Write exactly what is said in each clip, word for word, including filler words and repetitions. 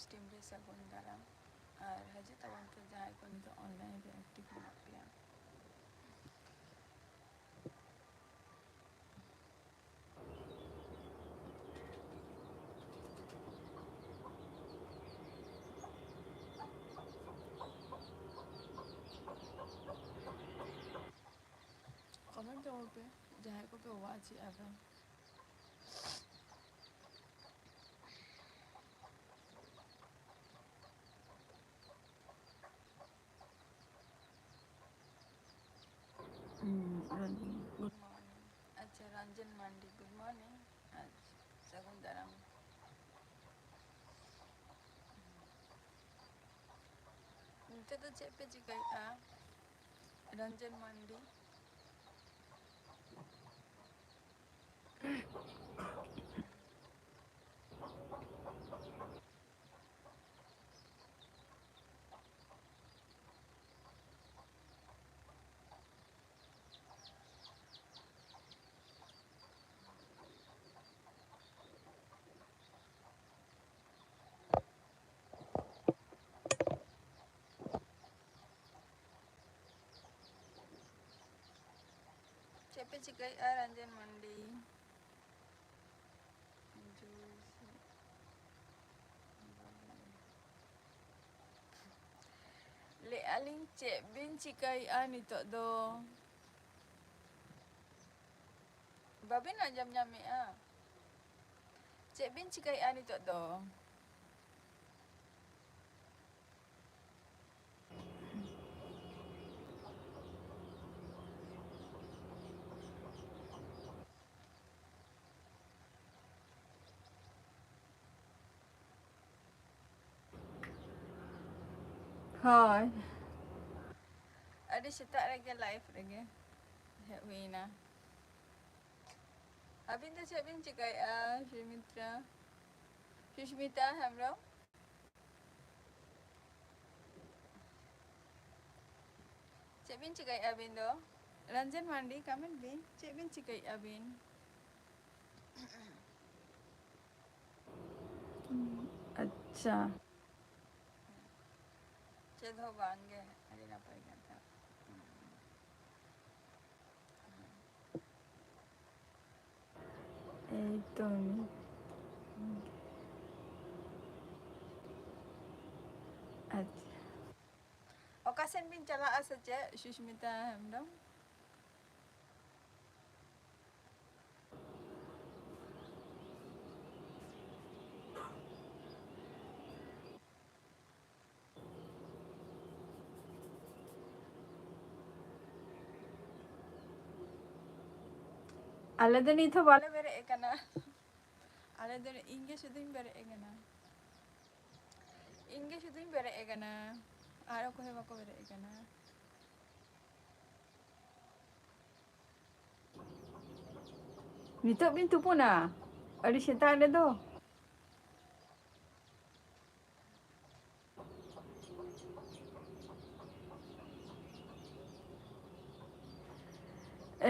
Stream ᱨᱮ ᱥᱟᱹᱜᱩᱱ ᱫᱟᱨᱟᱢ᱾ ᱟᱨ ᱦᱤᱡᱩᱜ ᱛᱟᱵᱚᱱ ᱯᱮ ᱡᱟᱦᱟᱸᱭ ᱠᱚ ᱱᱤᱛᱚᱜ ᱚᱱᱞᱟᱭᱤᱱ ᱨᱮ ᱮᱠᱴᱤᱵᱷ ᱢᱮᱱᱟᱜ ᱯᱮᱭᱟ᱾ ᱠᱚᱢᱮᱱᱴ ᱛᱟᱵᱚᱱ ᱯᱮ ᱡᱟᱦᱟᱸᱭ ᱠᱚᱯᱮ ᱣᱟᱪ ᱮᱫᱼᱟ ᱯᱮ᱾ ᱦᱩᱸ, ᱟᱨ ᱜᱩᱰ ᱢᱚᱨᱱᱤᱝ᱾ ᱟᱪᱪᱷᱟ, ᱨᱚᱧᱡᱚᱱ ᱢᱟᱱᱰᱤ, ᱜᱩᱰ ᱢᱚᱨᱱᱤᱝ᱾ ᱟᱪᱪᱷᱟ, ᱥᱟᱹᱜᱩᱱ ᱫᱟᱨᱟᱢ᱾ ᱱᱤᱛᱚᱜ ᱫᱚ ᱪᱮᱫ ᱯᱮ ᱪᱤᱠᱟᱹᱭᱮᱫᱼᱟ? ᱨᱚᱧᱡᱚᱱ ᱢᱟᱱᱰᱤ᱾ ᱪᱮᱫ ᱯᱮ ᱪᱤᱠᱟᱹᱭᱮᱫᱼᱟ, ᱨᱚᱧᱡᱚᱱ ᱢᱟᱱᱰᱤ? ᱞᱟᱹᱭᱮᱫᱼᱟ ᱞᱤᱧ, ᱪᱮᱫ ᱵᱤᱱ ᱪᱤᱠᱟᱹᱭᱮᱫᱼᱟ ᱱᱤᱛᱚᱜ ᱫᱚ? ᱵᱟᱵᱤᱱ ᱟᱸᱡᱚᱢ ᱧᱟᱢᱮᱫᱼᱟ? ᱪᱮᱫ ᱵᱤᱱ ᱪᱤᱠᱟᱹᱭᱮᱫᱼᱟ ᱱᱤᱛᱚᱜ ᱫᱚ? ᱦᱳᱭ, ᱟᱹᱰᱤ ᱥᱮᱛᱟᱜ ᱨᱮᱜᱮ ᱞᱟᱭᱤᱵᱷ ᱨᱮᱜᱮ ᱦᱮᱡ ᱦᱩᱭᱱᱟ᱾ ᱟᱹᱵᱤᱱ ᱫᱚ ᱪᱮᱫ ᱵᱤᱱ ᱪᱤᱠᱟᱹᱭᱮᱫᱼᱟ, ᱥᱩᱢᱤᱛᱨᱟ? ᱥᱩᱥᱢᱤᱛᱟ ᱦᱮᱢᱵᱨᱚᱢ, ᱪᱮᱫ ᱵᱤᱱ ᱪᱤᱠᱟᱹᱭᱮᱫᱼᱟ ᱟᱹᱵᱤᱱ ᱫᱚ? ᱨᱚᱧᱡᱚᱱ ᱢᱟᱱᱰᱤ, ᱠᱚᱢᱮᱱᱴ ᱵᱤᱱ, ᱪᱮᱫ ᱵᱤᱱ ᱪᱤᱠᱟᱹᱭᱮᱫᱼᱟ ᱵᱤᱱ? ᱟᱪᱪᱷᱟ᱾ ᱟᱪᱪᱷᱟ᱾ ᱪᱮᱫ ᱦᱚᱸ ᱵᱟᱝ ᱜᱮ, ᱟᱹᱰᱤ ᱱᱟᱯᱟᱭ ᱠᱟᱛᱷᱟ᱾ ᱮᱭ ᱛᱚ᱾ ᱟᱪᱪᱷᱟ᱾ ᱚᱠᱟ ᱥᱮᱱ ᱵᱤᱱ ᱪᱟᱞᱟᱜᱼᱟ ᱥᱮ ᱪᱮᱫ, ᱥᱩᱥᱢᱤᱛᱟ ᱦᱮᱢᱵᱨᱚᱢ? ᱟᱞᱮ ᱫᱚ ᱱᱤᱛ ᱦᱚᱸ ᱵᱟᱞᱮ ᱵᱮᱨᱮᱫ ᱟᱠᱟᱱᱟ᱾ ᱟᱞᱮ ᱫᱚ, ᱤᱧ ᱜᱮ ᱥᱩᱫᱷᱩᱧ ᱵᱮᱨᱮᱫ ᱟᱠᱟᱱᱟ᱾ ᱤᱧ ᱜᱮ ᱥᱩᱫᱷᱩᱧ ᱵᱮᱨᱮᱫ ᱟᱠᱟᱱᱟ, ᱟᱨ ᱚᱠᱚᱭ ᱦᱚᱸ ᱵᱟᱠᱚ ᱵᱮᱨᱮᱫ ᱟᱠᱟᱱᱟ᱾ ᱱᱤᱛᱚᱜ ᱵᱤᱱ ᱛᱩᱯᱩᱱᱟ? ᱟᱹᱰᱤ ᱥᱮᱛᱟᱜ ᱨᱮᱫᱚ᱾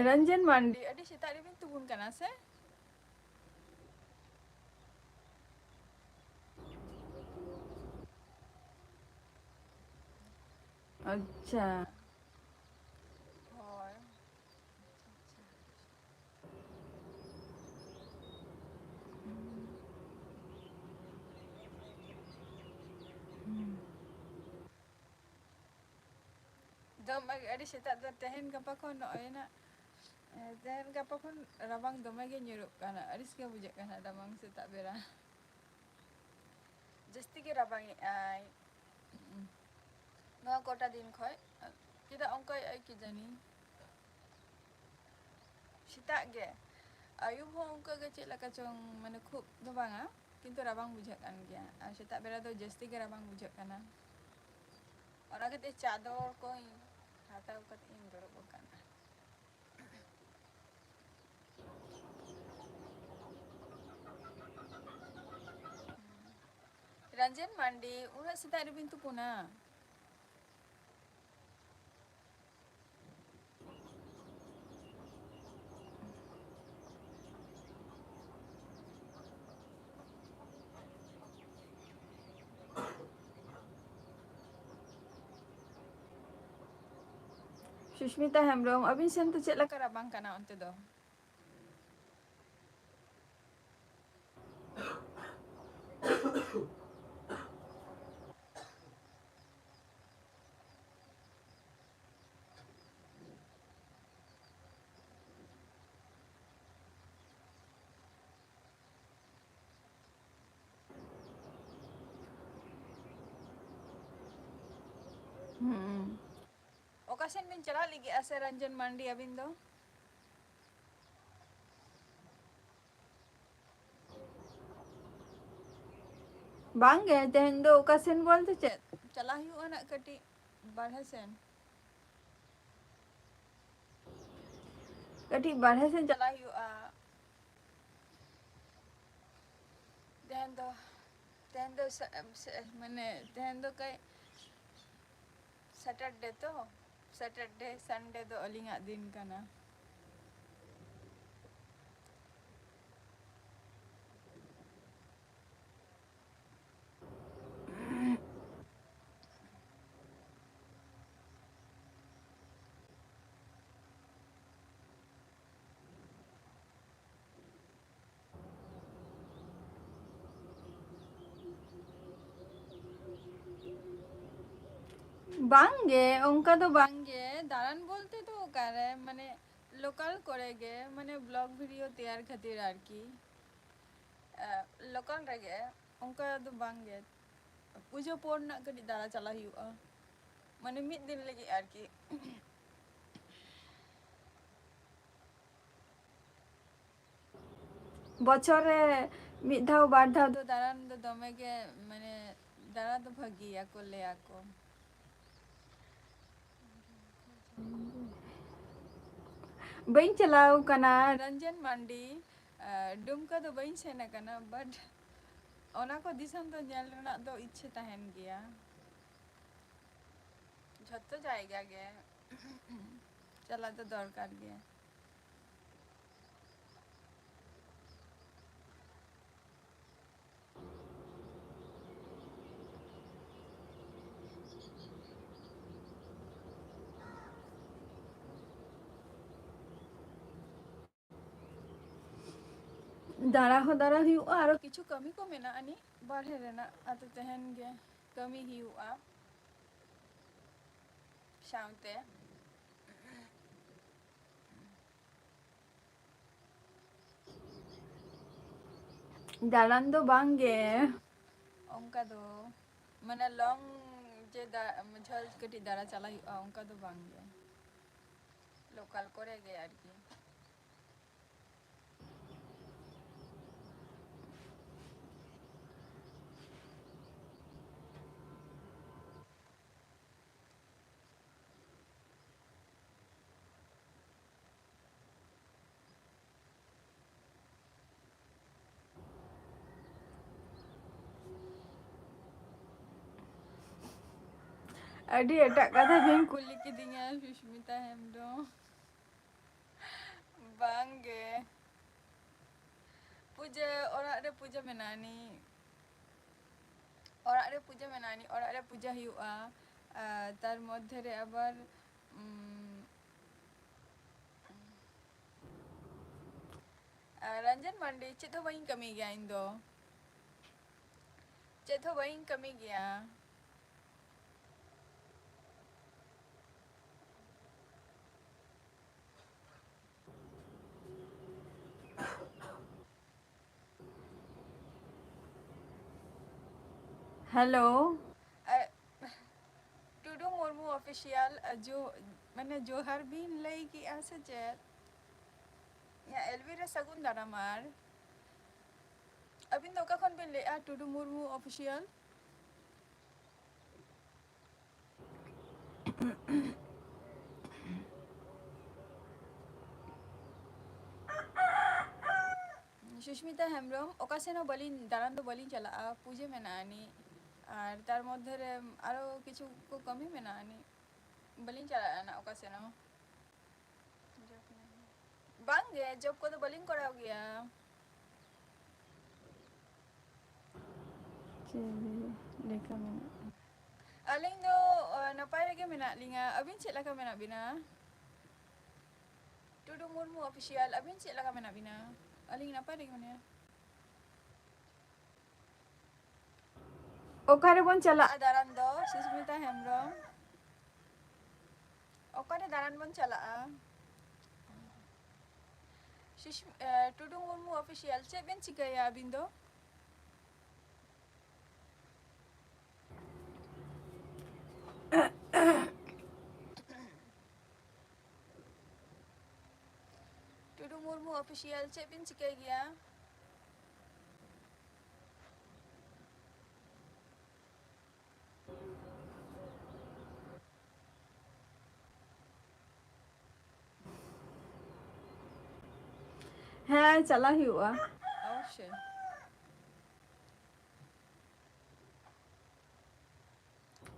ᱨᱚᱧᱡᱚᱱ ᱢᱟᱱᱰᱤ, ᱟᱹᱰᱤ ᱥᱮᱛᱟᱜ ᱨᱮᱵᱤᱱ ᱛᱩᱯᱩᱱ ᱠᱟᱱᱟ ᱥᱮ? ᱟᱪᱪᱷᱟ᱾ ᱦᱳᱭ᱾ ᱫᱚᱢᱮ ᱟᱹᱰᱤ ᱥᱮᱛᱟᱜ ᱫᱚ ᱛᱮᱦᱮᱧ ᱜᱟᱯᱟ ᱠᱷᱚᱱ ᱱᱚᱜᱼᱚᱭ ᱱᱟᱜ, ᱮ, ᱛᱮᱦᱮᱧ ᱜᱟᱯᱟ ᱠᱷᱚᱱ ᱨᱟᱵᱟᱝ ᱫᱚᱢᱮ ᱜᱮ ᱧᱩᱨᱩᱜ ᱠᱟᱱᱟ, ᱟᱹᱲᱤᱥ ᱜᱮ ᱵᱩᱡᱷᱟᱹᱜ ᱠᱟᱱᱟ ᱨᱟᱵᱟᱝ ᱥᱮᱛᱟᱜ ᱵᱮᱲᱟ᱾ ᱡᱟᱹᱥᱛᱤ ᱜᱮ ᱨᱟᱵᱟᱝ ᱮᱜᱼᱟᱭ᱾ ᱱᱚᱣᱟ ᱠᱚᱴᱟ ᱫᱤᱱ ᱠᱷᱚᱡ ᱪᱮᱫᱟᱜ ᱚᱱᱠᱟᱭᱮᱜᱼᱟᱭ ᱠᱤ ᱡᱟᱹᱱᱤ᱾ ᱥᱮᱛᱟᱜ ᱜᱮ, ᱟᱹᱭᱩᱵ ᱦᱚᱸ ᱚᱱᱠᱟ ᱜᱮ ᱪᱮᱫ ᱞᱮᱠᱟ ᱪᱚᱝ, ᱢᱟᱱᱮ ᱠᱷᱩᱵ ᱫᱚ ᱵᱟᱝᱟ, ᱠᱤᱱᱛᱩ ᱨᱟᱵᱟᱝ ᱵᱩᱡᱷᱟᱹᱜ ᱠᱟᱱ ᱜᱮᱭᱟ᱾ ᱟᱨ ᱥᱮᱛᱟᱜ ᱵᱮᱲᱟ ᱫᱚ ᱡᱟᱹᱥᱛᱤ ᱜᱮ ᱨᱟᱵᱟᱝ ᱵᱩᱡᱷᱟᱹᱜ ᱠᱟᱱᱟ᱾ ᱚᱱᱟ ᱠᱷᱟᱹᱛᱤᱨ ᱪᱟᱫᱚᱨ ᱠᱚᱧ ᱦᱟᱛᱟᱣ ᱠᱟᱛᱮ ᱤᱧ ᱫᱩᱲᱩᱵ ᱟᱠᱟᱱᱟ᱾ ᱨᱟᱱᱡᱮᱱ ᱢᱟᱱᱰᱤ, ᱩᱱᱟᱹᱜ ᱥᱮᱛᱟᱜ ᱨᱮᱵᱤᱱ ᱛᱩᱯᱩᱱᱟ? ᱥᱩᱥᱢᱤᱛᱟ ᱦᱮᱢᱵᱨᱚᱢ, ᱟᱹᱵᱤᱱ ᱥᱮᱱ ᱫᱚ ᱪᱮᱫ ᱞᱮᱠᱟ ᱨᱟᱵᱟᱝ ᱠᱟᱱᱟ ᱚᱱᱛᱮ ᱫᱚ? ᱦᱩᱸ᱾ ᱚᱠᱟ ᱥᱮᱱ ᱵᱤᱱ ᱪᱟᱞᱟᱜ ᱞᱟᱹᱜᱤᱫᱼᱟ ᱥᱮ ᱨᱚᱧᱡᱚᱱ ᱢᱟᱱᱰᱤ ᱟᱹᱵᱤᱱ ᱫᱚ? ᱵᱟᱝᱜᱮ, ᱛᱮᱦᱮᱧ ᱫᱚ ᱚᱠᱟ ᱥᱮᱱ ᱵᱚᱞᱛᱮ ᱪᱮᱫ? ᱪᱟᱞᱟᱜ ᱦᱩᱭᱩᱜᱼᱟ ᱱᱟᱜ ᱠᱟᱹᱴᱤᱡ ᱵᱟᱨᱦᱮ ᱥᱮᱱ᱾ ᱠᱟᱹᱴᱤᱡ ᱵᱟᱨᱦᱮ ᱥᱮᱱ ᱪᱟᱞᱟᱜ ᱦᱩᱭᱩᱜᱼᱟ᱾ ᱛᱮᱦᱮᱧ ᱫᱚ, ᱛᱮᱦᱮᱧ ᱫᱚ ᱥᱟ-, ᱥᱟ-, ᱢᱟᱱᱮ, ᱛᱮᱦᱮᱧ ᱫᱚ ᱠᱟᱹᱡ Saturday ᱛᱚ, Saturday, Sunday ᱫᱚ ᱟᱹᱞᱤᱧᱟᱜ ᱫᱤᱱ ᱠᱟᱱᱟ᱾ ᱵᱟᱝᱜᱮ, ᱚᱱᱠᱟ ᱫᱚ ᱵᱟᱝᱜᱮ᱾ ᱫᱟᱬᱟᱱ ᱵᱚᱞᱛᱮ ᱫᱚ ᱚᱠᱟᱨᱮ, ᱢᱟᱱᱮ, local ᱠᱚᱨᱮ ᱜᱮ, ᱢᱟᱱᱮ, vlog video ᱛᱮᱭᱟᱨ ᱠᱷᱟᱹᱛᱤᱨ ᱟᱨᱠᱤ᱾ ᱮ, local ᱨᱮᱜᱮ, ᱚᱱᱠᱟ ᱫᱚ ᱵᱟᱝᱜᱮ᱾ ᱯᱩᱡᱟᱹ ᱯᱚᱨ ᱨᱮᱱᱟᱜ ᱠᱟᱹᱴᱤᱡ ᱫᱟᱬᱟ ᱪᱟᱞᱟᱜ ᱦᱩᱭᱩᱜᱼᱟ, ᱢᱟᱱᱮ, ᱢᱤᱫ ᱫᱤᱱ ᱞᱟᱹᱜᱤᱫ ᱟᱨᱠᱤ᱾ ᱵᱚᱪᱷᱚᱨ ᱨᱮ ᱢᱤᱫ ᱫᱷᱟᱣ ᱵᱟᱨ ᱫᱷᱟᱣ ᱫᱚ ᱫᱟᱬᱟᱱ ᱫᱚ ᱫᱚᱢᱮ ᱜᱮ, ᱢᱟᱱᱮ, ᱫᱟᱬᱟ ᱫᱚ ᱵᱷᱟᱹᱜᱤᱭᱟ ᱠᱚ ᱞᱟᱹᱭᱟ ᱠᱚ᱾ ᱵᱟᱹᱧ ᱪᱟᱞᱟᱣ ᱠᱟᱱᱟ ᱨᱚᱧᱡᱚᱱ ᱢᱟᱱᱰᱤ, ᱟᱨ ᱰᱩᱢᱠᱟ ᱫᱚ ᱵᱟᱹᱧ ᱥᱮᱱ ᱟᱠᱟᱱᱟ, but ᱚᱱᱟ ᱠᱚ ᱫᱤᱥᱚᱢ ᱫᱚ ᱧᱮᱞ ᱨᱮᱱᱟᱜ ᱫᱚ ᱤᱪᱪᱷᱟᱹ ᱛᱟᱦᱮᱱ ᱜᱮᱭᱟ᱾ ᱡᱷᱚᱛᱚ ᱡᱟᱭᱜᱟ ᱜᱮ ᱪᱟᱞᱟᱜ ᱫᱚ ᱫᱚᱨᱠᱟᱨ ᱜᱮ᱾ ᱫᱟᱬᱟ ᱦᱚᱸ ᱫᱟᱬᱟ ᱦᱩᱭᱩᱜᱼᱟ, ᱟᱨᱚ ᱠᱤᱪᱷᱩ ᱠᱟᱹᱢᱤ ᱠᱚ ᱢᱮᱱᱟᱜ ᱟᱹᱱᱤᱡ ᱵᱟᱨᱦᱮ ᱨᱮᱱᱟᱜ, ᱟᱫᱚ ᱛᱮᱦᱮᱧ ᱜᱮ ᱠᱟᱹᱢᱤ ᱦᱩᱭᱩᱜᱼᱟ ᱥᱟᱶᱛᱮ᱾ ᱫᱟᱬᱟᱱ ᱫᱚ ᱵᱟᱝ ᱜᱮ, ᱚᱱᱠᱟ ᱫᱚ, ᱢᱟᱱᱮ ᱞᱚᱝ ᱡᱮ ᱫᱟ-, ᱡᱷᱟᱹᱞ ᱠᱟᱹᱴᱤᱡ ᱫᱟᱬᱟ ᱪᱟᱞᱟᱜ ᱦᱩᱭᱩᱜᱼᱟ, ᱚᱱᱠᱟ ᱫᱚ ᱵᱟᱝ ᱜᱮ, ᱞᱳᱠᱟᱞ ᱠᱚᱨᱮ ᱜᱮ ᱟᱨᱠᱤ᱾ ᱟᱹᱰᱤ ᱮᱴᱟᱜ ᱠᱟᱛᱷᱟ ᱵᱤᱱ ᱠᱩᱞᱤ ᱠᱤᱫᱤᱧᱟ, ᱥᱩᱥᱢᱤᱛᱟ ᱦᱮᱢᱵᱨᱚᱢ᱾ ᱵᱟᱝ ᱜᱮ᱾ ᱯᱩᱡᱟᱹ, ᱚᱲᱟᱜ ᱨᱮ ᱯᱩᱡᱟᱹ ᱢᱮᱱᱟᱜᱼᱟ ᱱᱤ᱾ ᱚᱲᱟᱜ ᱨᱮ ᱯᱩᱡᱟᱹ ᱢᱮᱱᱟᱜᱼᱟ ᱱᱤ, ᱚᱲᱟᱜ ᱨᱮ ᱯᱩᱡᱟᱹ ᱦᱩᱭᱩᱜᱼᱟ᱾ ᱟᱨ ᱛᱟᱨ ᱢᱚᱫᱽᱫᱷᱮ ᱨᱮ ᱟᱵᱟᱨ, ᱩᱢ, ᱟᱨ ᱨᱚᱧᱡᱚᱱ ᱢᱟᱱᱰᱤ, ᱪᱮᱫ ᱦᱚᱸ ᱵᱟᱹᱧ ᱠᱟᱹᱢᱤ ᱜᱮᱭᱟ ᱤᱧ ᱫᱚ᱾ ᱪᱮᱫ ᱦᱚᱸ ᱵᱟᱹᱧ ᱠᱟᱹᱢᱤ ᱜᱮᱭᱟ᱾ ᱦᱮᱞᱳ᱾ ᱟᱨ ᱴᱩᱰᱩ ᱢᱩᱨᱢᱩ ᱚᱯᱷᱤᱥᱤᱭᱟᱞ, ᱡᱚ-, ᱢᱟᱱᱮ ᱡᱚᱦᱟᱨ ᱵᱤᱱ ᱞᱟᱹᱭ ᱠᱮᱜᱼᱟ ᱥᱮ ᱪᱮᱫ? ᱤᱧᱟᱹᱜ ᱮᱞ ᱵᱤ ᱨᱮ ᱥᱟᱹᱜᱩᱱ ᱫᱟᱨᱟᱢ᱾ ᱟᱨ ᱟᱹᱵᱤᱱ ᱫᱚ ᱚᱠᱟ ᱠᱷᱚᱱ ᱵᱤᱱ ᱞᱟᱹᱭᱮᱜᱼᱟ? ᱴᱩᱰᱩ ᱢᱩᱨᱢᱩ ᱚᱯᱷᱤᱥᱤᱭᱟᱞ᱾ ᱥᱩᱥᱢᱤᱛᱟ ᱦᱮᱢᱵᱨᱚᱢ, ᱚᱠᱟ ᱥᱮᱱ ᱦᱚᱸ ᱵᱟᱹᱞᱤᱧ, ᱫᱟᱬᱟᱱ ᱫᱚ ᱵᱟᱹᱞᱤᱧ ᱪᱟᱞᱟᱜᱼᱟ, ᱯᱩᱡᱟᱹ ᱢᱮᱱᱟᱜ ᱟᱹᱱᱤᱡ, ᱟᱨ ᱛᱟᱨ ᱢᱚᱫᱽᱫᱷᱮ ᱨᱮ ᱟᱨᱚ ᱠᱤᱪᱷᱩ ᱠᱚ ᱠᱟᱹᱢᱤ ᱢᱮᱱᱟᱜ ᱟᱹᱱᱤᱡ, ᱵᱟᱹᱞᱤᱧ ᱪᱟᱞᱟᱜᱼᱟ ᱱᱟᱜ ᱚᱠᱟ ᱥᱮᱱ ᱦᱚᱸ᱾ ᱵᱟᱝ ᱜᱮ, ᱡᱚᱵ ᱠᱚᱫᱚ ᱵᱟᱹᱞᱤᱧ ᱠᱚᱨᱟᱣ ᱜᱮᱭᱟ᱾ ᱪᱮᱫ ᱞᱮᱠᱟ ᱢᱮᱱᱟᱜ ᱯᱮᱭᱟ? ᱟᱹᱞᱤᱧ ᱫᱚ, ᱟ, ᱱᱟᱯᱟᱭ ᱨᱮᱜᱮ ᱢᱮᱱᱟᱜ ᱞᱤᱧᱟ᱾ ᱟᱹᱵᱤᱱ ᱪᱮᱫ ᱞᱮᱠᱟ ᱢᱮᱱᱟᱜ ᱵᱤᱱᱟ? ᱴᱩᱰᱩ ᱢᱩᱨᱢᱩ ᱚᱯᱷᱤᱥᱤᱭᱟᱞ, ᱟᱹᱵᱤᱱ ᱪᱮᱫ ᱞᱮᱠᱟ ᱢᱮᱱᱟᱜ ᱵᱤᱱᱟ? ᱟᱹᱞᱤᱧ ᱱᱟᱯᱟᱭ ᱨᱮᱜᱮ ᱢᱮᱱᱟᱭᱟ᱾ ᱚᱠᱟ ᱨᱮᱵᱚᱱ ᱪᱟᱞᱟᱜᱼᱟ ᱫᱟᱬᱟᱱ ᱫᱚ, ᱥᱩᱥᱢᱤᱛᱟ ᱦᱮᱢᱵᱨᱚᱢ? ᱚᱠᱟᱨᱮ ᱫᱟᱬᱟᱱ ᱵᱚᱱ ᱪᱟᱞᱟᱜᱼᱟ? ᱥᱩᱥᱢ-, ᱮ, ᱴᱩᱰᱩ ᱢᱩᱨᱢᱩ ᱚᱯᱷᱤᱥᱤᱭᱟᱞ, ᱪᱮᱫ ᱵᱮᱱ ᱪᱤᱠᱟᱹᱭᱟ ᱟᱹᱵᱤᱱ ᱫᱚ? ᱴᱩᱰᱩ ᱢᱩᱨᱢᱩ ᱚᱯᱷᱤᱥᱤᱭᱟᱞ, ᱪᱮᱫ ᱵᱤᱱ ᱪᱤᱠᱟᱹᱭ ᱜᱮᱭᱟ? ᱦᱮᱸ, ᱪᱟᱞᱟᱜ ᱦᱩᱭᱩᱜᱼᱟ᱾ ᱚᱵᱚᱥᱥᱳᱭ᱾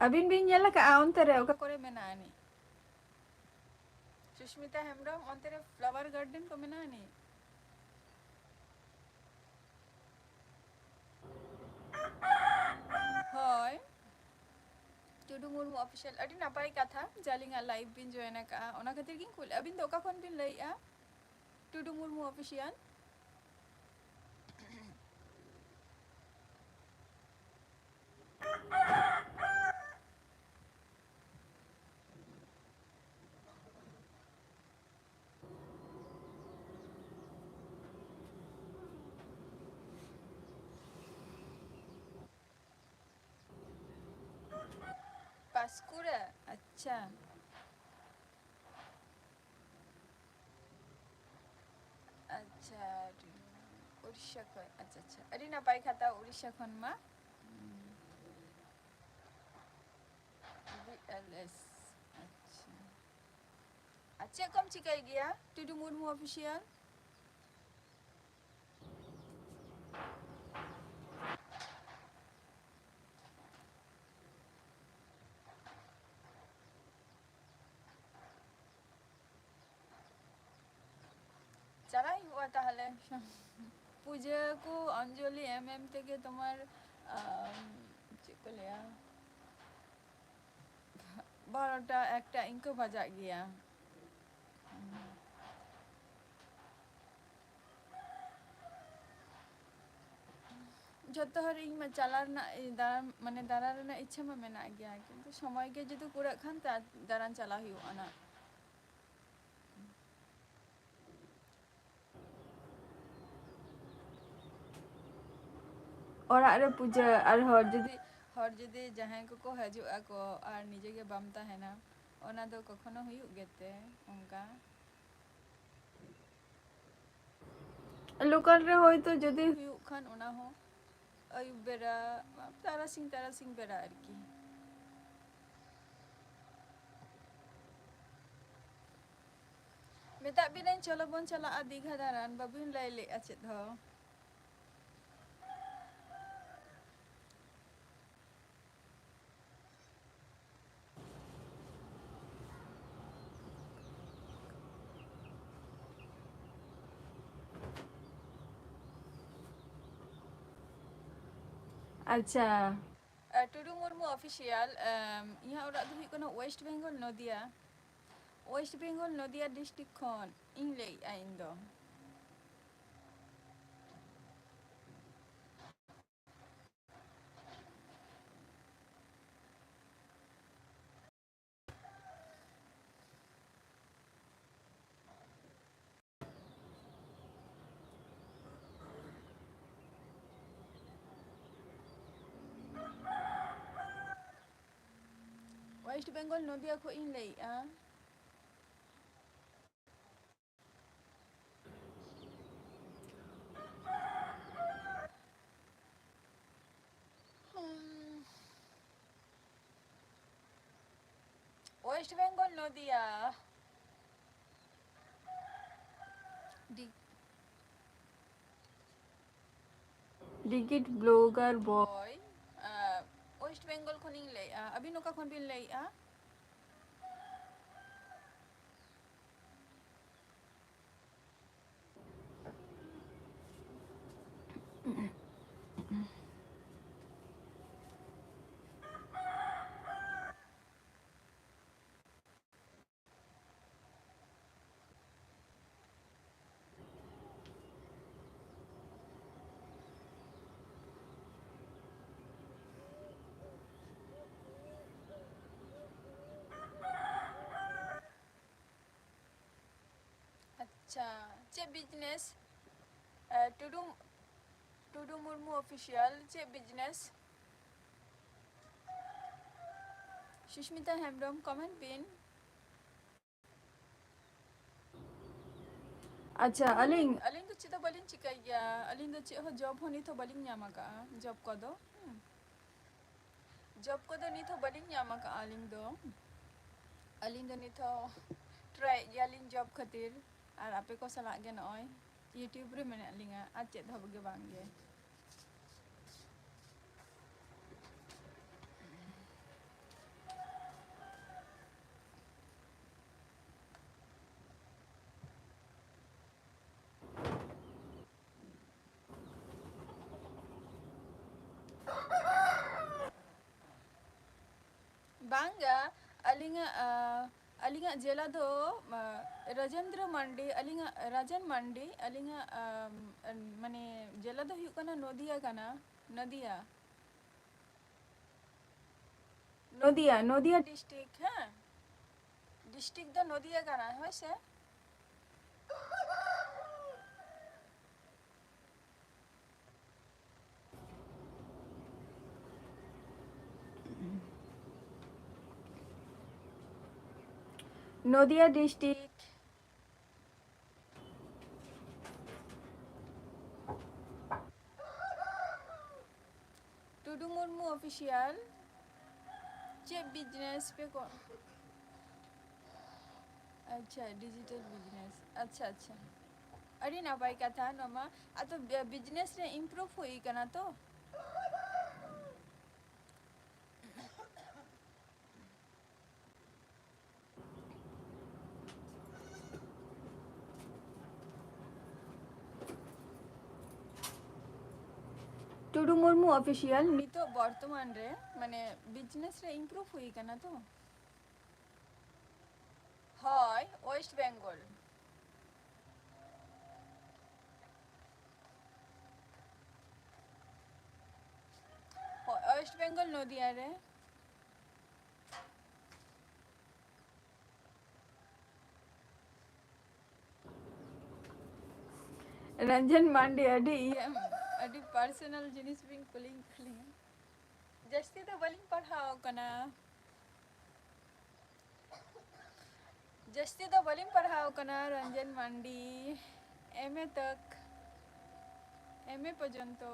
ᱟᱹᱵᱤᱱ ᱵᱤᱱ ᱧᱮᱞ ᱟᱠᱟᱫᱼᱟ ᱚᱱᱛᱮ ᱨᱮ ᱚᱠᱟ ᱠᱚᱨᱮ ᱢᱮᱱᱟᱜᱼᱟ ᱟᱹᱱᱤᱡ? ᱥᱩᱥᱢᱤᱛᱟ ᱦᱮᱢᱵᱨᱚᱢ, ᱚᱱᱛᱮ ᱨᱮ ᱯᱷᱞᱟᱣᱟᱨ ᱜᱟᱨᱰᱮᱱ ᱠᱚ ᱢᱮᱱᱟᱜᱼᱟ ᱟᱹᱱᱤᱡ? ᱦᱳᱭ, ᱴᱩᱰᱩ ᱢᱩᱨᱢᱩ ᱚᱯᱷᱤᱥᱤᱭᱟᱞ, ᱟᱹᱰᱤ ᱱᱟᱯᱟᱭ ᱠᱟᱛᱷᱟ ᱡᱮ ᱟᱹᱞᱤᱧᱟᱜ ᱞᱟᱭᱤᱵᱷ ᱵᱤᱱ ᱡᱚᱭᱮᱱ ᱟᱠᱟᱫᱼᱟ, ᱚᱱᱟ ᱠᱷᱟᱹᱛᱤᱨ ᱜᱤᱧ ᱠᱩᱞ᱾ ᱟᱹᱵᱤᱱ ᱫᱚ ᱚᱠᱟ ᱠᱷᱚᱱ ᱵᱤᱱ ᱞᱟᱹᱭᱮᱫᱼᱟ? ᱴᱩᱰᱩ ᱢᱩᱨᱢᱩ ᱚᱯᱷᱤᱥᱤᱭᱟᱞ᱾ ᱯᱟᱸᱥᱠᱩᱲᱟ, ᱟᱪᱪᱷᱟ᱾ ᱟᱪᱪᱷᱟ, ᱩᱲᱤᱥᱥᱟ ᱠᱷᱚᱱ, ᱟᱪᱪᱷᱟ, ᱟᱪᱪᱷᱟ, ᱟᱹᱰᱤ ᱱᱟᱯᱟᱭ ᱠᱟᱛᱷᱟ, ᱩᱲᱤᱥᱥᱟ ᱠᱷᱚᱱ ᱢᱟ᱾ ᱵᱤ ᱮᱞ ᱮᱥ, ᱟᱪᱪᱷᱟ᱾ ᱟᱨ ᱪᱮᱫ ᱠᱚᱢ ᱪᱤᱠᱟᱹᱭ ᱜᱮᱭᱟ, ᱴᱩᱰᱩ ᱢᱩᱨᱢᱩ ᱚᱯᱷᱤᱥᱤᱭᱟᱞ? ᱪᱟᱞᱟᱜ ᱦᱩᱭᱩᱜᱼᱟ ᱛᱟᱦᱚᱞᱮ᱾ ᱯᱩᱡᱟᱹ ᱠᱚ ᱚᱧᱡᱚᱞᱤ ᱮᱢ ᱮᱢ ᱛᱮᱜᱮ ᱛᱳᱢᱟᱨ, ᱟᱢ, ᱪᱮᱫ ᱠᱚ ᱞᱟᱹᱭᱟ, ᱵᱟᱨᱚᱴᱟ ᱮᱠᱴᱟ ᱤᱱᱠᱟᱹ ᱵᱟᱡᱟᱜ ᱜᱮᱭᱟ᱾ ᱡᱷᱚᱛᱚ ᱦᱚᱲ ᱤᱧ ᱢᱟ ᱪᱟᱞᱟᱣ ᱨᱮᱱᱟᱜ, ᱫᱟᱬᱟᱱ, ᱢᱟᱱᱮ ᱫᱟᱬᱟᱱ ᱨᱮᱱᱟᱜ ᱤᱪᱪᱷᱟᱹ ᱢᱟ ᱢᱮᱱᱟᱜ ᱜᱮᱭᱟ, ᱠᱤᱱᱛᱩ ᱥᱚᱢᱚᱭ ᱜᱮ ᱡᱩᱫᱤ ᱠᱩᱲᱟᱹᱜ ᱠᱷᱟᱱ ᱛᱟ-, ᱫᱟᱬᱟᱱ ᱪᱟᱞᱟᱣ ᱦᱩᱭᱩᱜᱼᱟ ᱱᱟᱜ᱾ ᱚᱲᱟᱜ ᱨᱮ ᱯᱩᱡᱟᱹ ᱟᱨ ᱦᱚᱲ ᱡᱩᱫᱤ, ᱦᱚᱲ ᱡᱩᱫᱤ ᱡᱟᱦᱟᱸᱭ ᱠᱚᱠᱚ ᱦᱤᱡᱩᱜ ᱟᱠᱚ ᱟᱨ ᱱᱤᱡᱮ ᱜᱮ ᱵᱟᱢ ᱛᱟᱦᱮᱱᱟ, ᱚᱱᱟ ᱫᱚ ᱠᱚᱠᱷᱚᱱᱳ ᱦᱩᱭᱩᱜ ᱜᱮᱛᱮ ᱚᱱᱠᱟ? ᱞᱳᱠᱟᱞ ᱨᱮ ᱦᱚᱭᱛᱳ ᱡᱩᱫᱤ ᱦᱩᱭᱩᱜ ᱠᱷᱟᱱ, ᱚᱱᱟ ᱦᱚᱸ ᱟᱹᱭᱩᱵ ᱵᱮᱲᱟ, ᱛᱟᱨᱟᱥᱤᱧ, ᱛᱟᱨᱟᱥᱤᱧ ᱵᱮᱲᱟ ᱟᱨᱠᱤ᱾ ᱢᱮᱛᱟᱜ ᱵᱤᱱᱟᱹᱧ, ᱪᱚᱞᱚ ᱵᱚᱱ ᱪᱟᱞᱟᱜᱼᱟ ᱫᱤᱜᱷᱟ ᱫᱟᱬᱟᱱ, ᱵᱟᱵᱤᱱ ᱞᱟᱹᱭ ᱞᱮᱫᱼᱟ ᱪᱮᱫ ᱦᱚᱸ᱾ ᱟᱪᱪᱷᱟ᱾ ᱟᱨ ᱴᱩᱰᱩ ᱢᱩᱨᱢᱩ ᱚᱯᱷᱤᱥᱤᱭᱟᱞ, ᱮᱢ, ᱤᱧᱟᱹᱜ ᱚᱲᱟᱜ ᱫᱚ ᱦᱩᱭᱩᱜ ᱠᱟᱱᱟ ᱳᱭᱮᱥᱴ ᱵᱮᱝᱜᱚᱞ, ᱱᱚᱫᱤᱭᱟ᱾ ᱳᱭᱮᱥᱴ ᱵᱮᱝᱜᱚᱞ, ᱱᱚᱫᱤᱭᱟ ᱰᱤᱥᱴᱨᱤᱠᱴ ᱠᱷᱚᱱ ᱤᱧ ᱞᱟᱹᱭᱮᱫᱼᱟ ᱤᱧ ᱫᱚ᱾ ᱳᱭᱮᱥᱴ ᱵᱮᱝᱜᱚᱞ, ᱱᱚᱫᱤᱭᱟ ᱠᱷᱚᱱ ᱤᱧ ᱞᱟᱹᱭᱮᱫᱼᱟ᱾ ᱦᱩᱸ᱾ ᱳᱭᱮᱥᱴ ᱵᱮᱝᱜᱚᱞ, ᱱᱚᱫᱤᱭᱟ᱾ ᱰᱤ-, ᱰᱤᱜᱤᱴ ᱵᱞᱚᱜᱟᱨ ᱵᱚᱭ᱾ ᱟᱸ, ᱳᱭᱮᱥᱴ ᱵᱮᱝᱜᱚᱞ ᱠᱷᱚᱱᱤᱧ ᱞᱟᱹᱭᱮᱫᱼᱟ᱾ ᱟᱹᱵᱤᱱ ᱚᱠᱟ ᱠᱷᱚᱱ ᱵᱤᱱ ᱞᱟᱹᱭᱮᱫᱼᱟ? ᱟᱪᱪᱷᱟ, ᱪᱮᱫ business? ᱮ, ᱴᱩᱰᱩ, ᱴᱩᱰᱩ ᱢᱩᱨᱢᱩ official, ᱪᱮᱫ business? ᱥᱩᱥᱢᱤᱛᱟ ᱦᱮᱢᱵᱨᱚᱢ, comment ᱵᱤᱱ᱾ ᱟᱪᱪᱷᱟ, ᱟᱹᱞᱤᱧ, ᱟᱹᱞᱤᱧ ᱫᱚ ᱪᱮᱫ ᱦᱚᱸ ᱵᱟᱹᱞᱤᱧ ᱪᱤᱠᱟᱹᱭ ᱜᱮᱭᱟ᱾ ᱟᱹᱞᱤᱧ ᱫᱚ ᱪᱮᱫ ᱦᱚᱸ job ᱦᱚᱸ ᱱᱤᱛ ᱦᱚᱸ ᱵᱟᱹᱞᱤᱧ ᱧᱟᱢ ᱟᱠᱟᱫᱼᱟ, job ᱠᱚᱫᱚ᱾ ᱦᱩᱸ᱾ Job ᱠᱚᱫᱚ ᱱᱤᱛ ᱦᱚᱸ ᱵᱟᱹᱞᱤᱧ ᱧᱟᱢ ᱟᱠᱟᱫᱼᱟ ᱟᱹᱞᱤᱧ ᱫᱚ᱾ ᱟᱹᱞᱤᱧ ᱫᱚ ᱱᱤᱛ ᱦᱚᱸ ᱴᱨᱟᱭᱮᱫ ᱜᱮᱭᱟᱞᱤᱧ job ᱠᱷᱟᱹᱛᱤᱨ, ᱟᱨ ᱟᱯᱮ ᱠᱚ ᱥᱟᱞᱟᱜ ᱜᱮ ᱱᱚᱜᱼᱚᱭ YouTube ᱨᱮ ᱢᱮᱱᱟᱜ ᱞᱤᱧᱟ, ᱟᱨ ᱪᱮᱫ ᱦᱚᱸ ᱜᱮ ᱵᱟᱝ ᱜᱮ᱾ ᱵᱟᱝᱟ, ᱟᱹᱞᱤᱧᱟᱜ, ᱟ, ᱟᱹᱞᱤᱧᱟᱜ ᱡᱮᱞᱟ ᱫᱚ, ᱟ, ᱨᱟᱡᱮᱱᱫᱨᱚ ᱢᱟᱱᱰᱤ, ᱟᱹᱞᱤᱧᱟᱜ ᱨᱟᱡᱮᱱ ᱢᱟᱱᱰᱤ, ᱟᱹᱞᱤᱧᱟᱜ, ᱟ, ᱢᱟᱱᱮ ᱡᱮᱞᱟ ᱫᱚ ᱦᱩᱭᱩᱜ ᱠᱟᱱᱟ ᱱᱚᱫᱤᱭᱟ ᱠᱟᱱᱟ, ᱱᱚᱫᱤᱭᱟ᱾ ᱱᱚᱫᱤᱭᱟ, ᱱᱚᱫᱤᱭᱟ district, ᱦᱮᱸ? District ᱫᱚ ᱱᱚᱫᱤᱭᱟ ᱠᱟᱱᱟ, ᱦᱳᱭ ᱥᱮ? ᱱᱚᱫᱤᱭᱟ district᱾ ᱴᱩᱰᱩ ᱢᱩᱨᱢᱩ official, ᱪᱮᱫ business ᱯᱮ ᱠᱚ-, ᱟᱪᱪᱷᱟ, digital business, ᱟᱪᱪᱷᱟ, ᱟᱪᱪᱷᱟ, ᱟᱹᱰᱤ ᱱᱟᱯᱟᱭ ᱠᱟᱛᱷᱟ ᱱᱚᱣᱟ ᱢᱟ᱾ ᱟᱫᱚ ᱵᱤ-, business ᱨᱮ improve ᱦᱩᱭ ᱠᱟᱱᱟ ᱛᱚ? ᱴᱩᱰᱩ ᱢᱩᱨᱢᱩ official, ᱱᱤᱛᱚᱜ ᱵᱚᱨᱛᱚᱢᱟᱱ ᱨᱮ ᱢᱟᱱᱮ business ᱨᱮ improve ᱦᱩᱭ ᱠᱟᱱᱟ ᱛᱚ? ᱦᱳᱭ, West Bengal᱾ ᱦᱳᱭ, West Bengal, ᱱᱚᱫᱤᱭᱟ ᱨᱮ᱾ ᱨᱚᱧᱡᱚᱱ ᱢᱟᱱᱰᱤ, ᱟᱹᱰᱤ ᱤᱭᱟᱹ, ᱟᱹᱰᱤ personal ᱡᱤᱱᱤᱥ ᱵᱤᱱ ᱠᱩᱞᱤᱧ ᱠᱟᱱᱟ᱾ ᱡᱟᱹᱥᱛᱤ ᱫᱚ ᱵᱟᱹᱞᱤᱧ ᱯᱟᱲᱦᱟᱣ ᱠᱟᱱᱟ᱾ ᱡᱟᱹᱥᱛᱤ ᱫᱚ ᱵᱟᱹᱞᱤᱧ ᱯᱟᱲᱦᱟᱣ ᱠᱟᱱᱟ, ᱨᱚᱧᱡᱚᱱ ᱢᱟᱱᱰᱤ᱾ M A ᱛᱚᱠ, M A ᱯᱚᱨᱡᱚᱱᱛᱚ᱾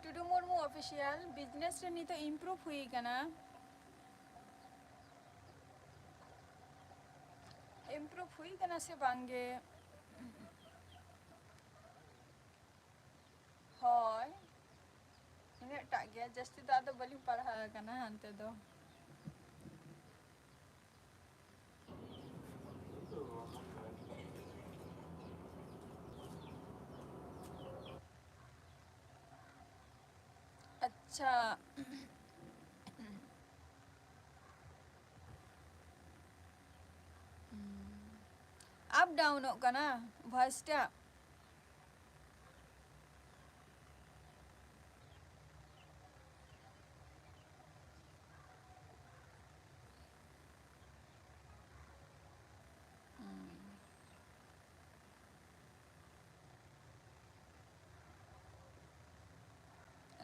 ᱴᱩᱰᱩ ᱢᱩᱨᱢᱩ Official, business ᱨᱮ ᱱᱤᱛᱚᱜ improve ᱦᱩᱭ ᱠᱟᱱᱟ? Improve ᱦᱩᱭ ᱠᱟᱱᱟ ᱥᱮ ᱵᱟᱝ ᱜᱮ? ᱦᱳᱭ, ᱤᱱᱟᱹᱜ ᱴᱟᱜ ᱜᱮ, ᱡᱟᱹᱥᱛᱤ ᱫᱚ ᱟᱫᱚ ᱵᱟᱹᱞᱤᱧ ᱯᱟᱲᱦᱟᱣ ᱟᱠᱟᱱᱟ ᱦᱟᱱᱛᱮ ᱫᱚ᱾ ᱟᱪᱪᱷᱟ᱾ ᱟᱯ ᱰᱟᱣᱩᱱᱚᱜ ᱠᱟᱱᱟ ᱵᱷᱚᱭᱮᱥ ᱴᱟᱜ᱾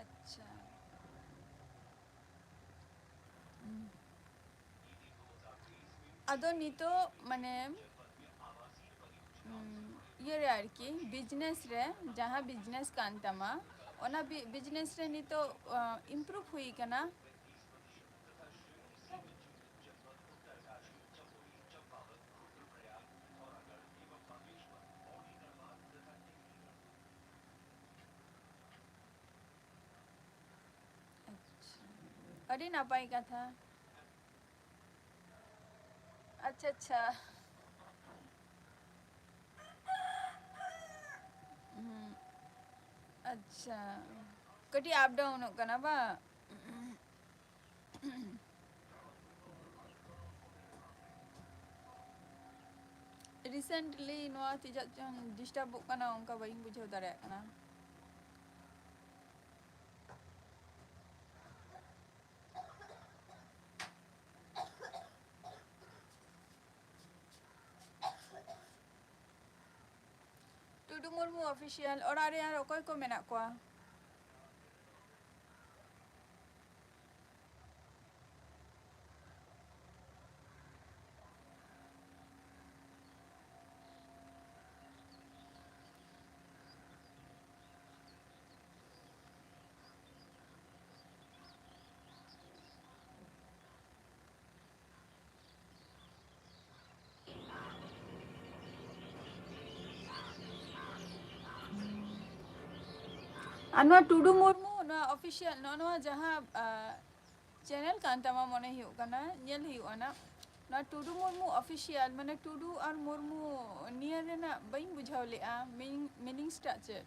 ᱟᱪᱪᱷᱟ᱾ ᱟᱫᱚ ᱱᱤᱛᱚᱜ ᱢᱟᱱᱮ, ᱩᱸ, ᱤᱭᱟᱹ ᱨᱮ ᱟᱨᱠᱤ, business ᱨᱮ, ᱡᱟᱦᱟᱸ business ᱠᱟᱱ ᱛᱟᱢᱟ, ᱚᱱᱟ ᱵᱤ-, business ᱨᱮ ᱱᱤᱛᱚᱜ, ᱟ, improve ᱦᱩᱭ ᱠᱟᱱᱟ᱾ ᱟᱪᱪᱷᱟ, ᱟᱹᱰᱤ ᱱᱟᱯᱟᱭ ᱠᱟᱛᱷᱟ᱾ ᱟᱪᱪᱷᱟ, ᱟᱪᱪᱷᱟ᱾ ᱦᱩᱸ, ᱟᱪᱪᱷᱟ, ᱠᱟᱹᱴᱤᱡ ᱟᱯ ᱰᱟᱣᱩᱱᱚᱜ ᱠᱟᱱᱟ ᱵᱟᱝ? Recently ᱱᱚᱣᱟ ᱪᱮᱫᱟᱜ ᱪᱚᱝ ᱰᱤᱥᱴᱟᱵᱚᱜ ᱠᱟᱱᱟ, ᱚᱱᱠᱟ ᱵᱟᱹᱧ ᱵᱩᱡᱷᱟᱹᱣ ᱫᱟᱲᱮᱭᱟᱜ ᱠᱟᱱᱟ᱾ ᱴᱩᱰᱩ ᱢᱩᱨᱢᱩ ᱚᱯᱷᱤᱥᱤᱭᱟᱞ, ᱚᱲᱟᱜ ᱨᱮ ᱟᱨ ᱚᱠᱚᱭ ᱠᱚ ᱢᱮᱱᱟᱜ ᱠᱚᱣᱟ? ᱟᱨ ᱱᱚᱣᱟ ᱴᱩᱰᱩ ᱢᱩᱨᱢᱩ, ᱱᱚᱣᱟ ᱚᱯᱷᱤᱥᱤᱭᱟᱞ, ᱱᱚᱜᱼᱚ ᱱᱚᱣᱟ ᱡᱟᱦᱟᱸ, ᱟ, ᱪᱮᱱᱮᱞ ᱠᱟᱱ ᱛᱟᱢᱟ ᱢᱚᱱᱮ ᱦᱩᱭᱩᱜ ᱠᱟᱱᱟ, ᱧᱮᱞ ᱦᱩᱭᱩᱜᱼᱟ ᱱᱟᱜ᱾ ᱱᱚᱣᱟ ᱴᱩᱰᱩ ᱢᱩᱨᱢᱩ ᱚᱯᱷᱤᱥᱤᱭᱟᱞ, ᱢᱟᱱᱮ ᱴᱩᱰᱩ ᱟᱨ ᱢᱩᱨᱢᱩ ᱱᱤᱭᱟᱹ ᱨᱮᱱᱟᱜ ᱵᱟᱹᱧ ᱵᱩᱡᱷᱟᱹᱣ ᱞᱮᱜᱼᱟ, ᱢᱤᱱ-, ᱢᱤᱱᱤᱝᱥ ᱴᱟᱜ ᱪᱮᱫ?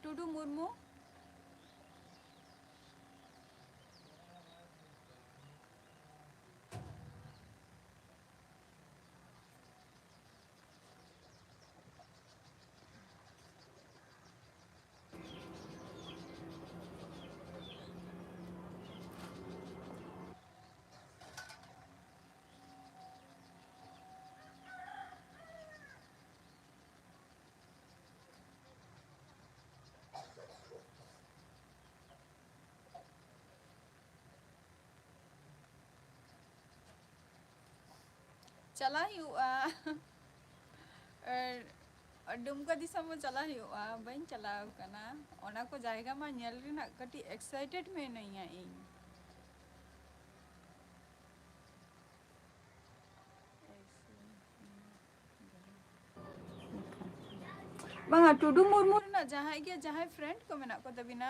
ᱴᱩᱰᱩ ᱢᱩᱨᱢᱩ᱾ ᱪᱟᱞᱟᱜ ᱦᱩᱭᱩᱜᱼᱟ᱾ ᱟᱨ ᱰᱩᱢᱠᱟ ᱫᱤᱥᱚᱢ ᱦᱚᱸ ᱪᱟᱞᱟᱜ ᱦᱩᱭᱩᱜᱼᱟ, ᱵᱟᱹᱧ ᱪᱟᱞᱟᱣ ᱠᱟᱱᱟ᱾ ᱚᱱᱟ ᱠᱚ ᱡᱟᱭᱜᱟ ᱢᱟ ᱧᱮᱞ ᱨᱮᱱᱟᱜ ᱠᱟᱹᱴᱤᱡ ᱮᱠᱥᱟᱭᱴᱮᱰ ᱢᱤᱱᱟᱹᱧᱟ ᱤᱧ᱾ ᱵᱟᱝᱟ, ᱴᱩᱰᱩ ᱢᱩᱨᱢᱩ ᱨᱮᱱᱟᱜ ᱡᱟᱦᱟᱸᱭ ᱜᱮ, ᱡᱟᱦᱟᱸᱭ ᱯᱷᱨᱮᱱᱰ ᱠᱚ ᱢᱮᱱᱟᱜ ᱠᱚ ᱛᱟᱵᱤᱱᱟ?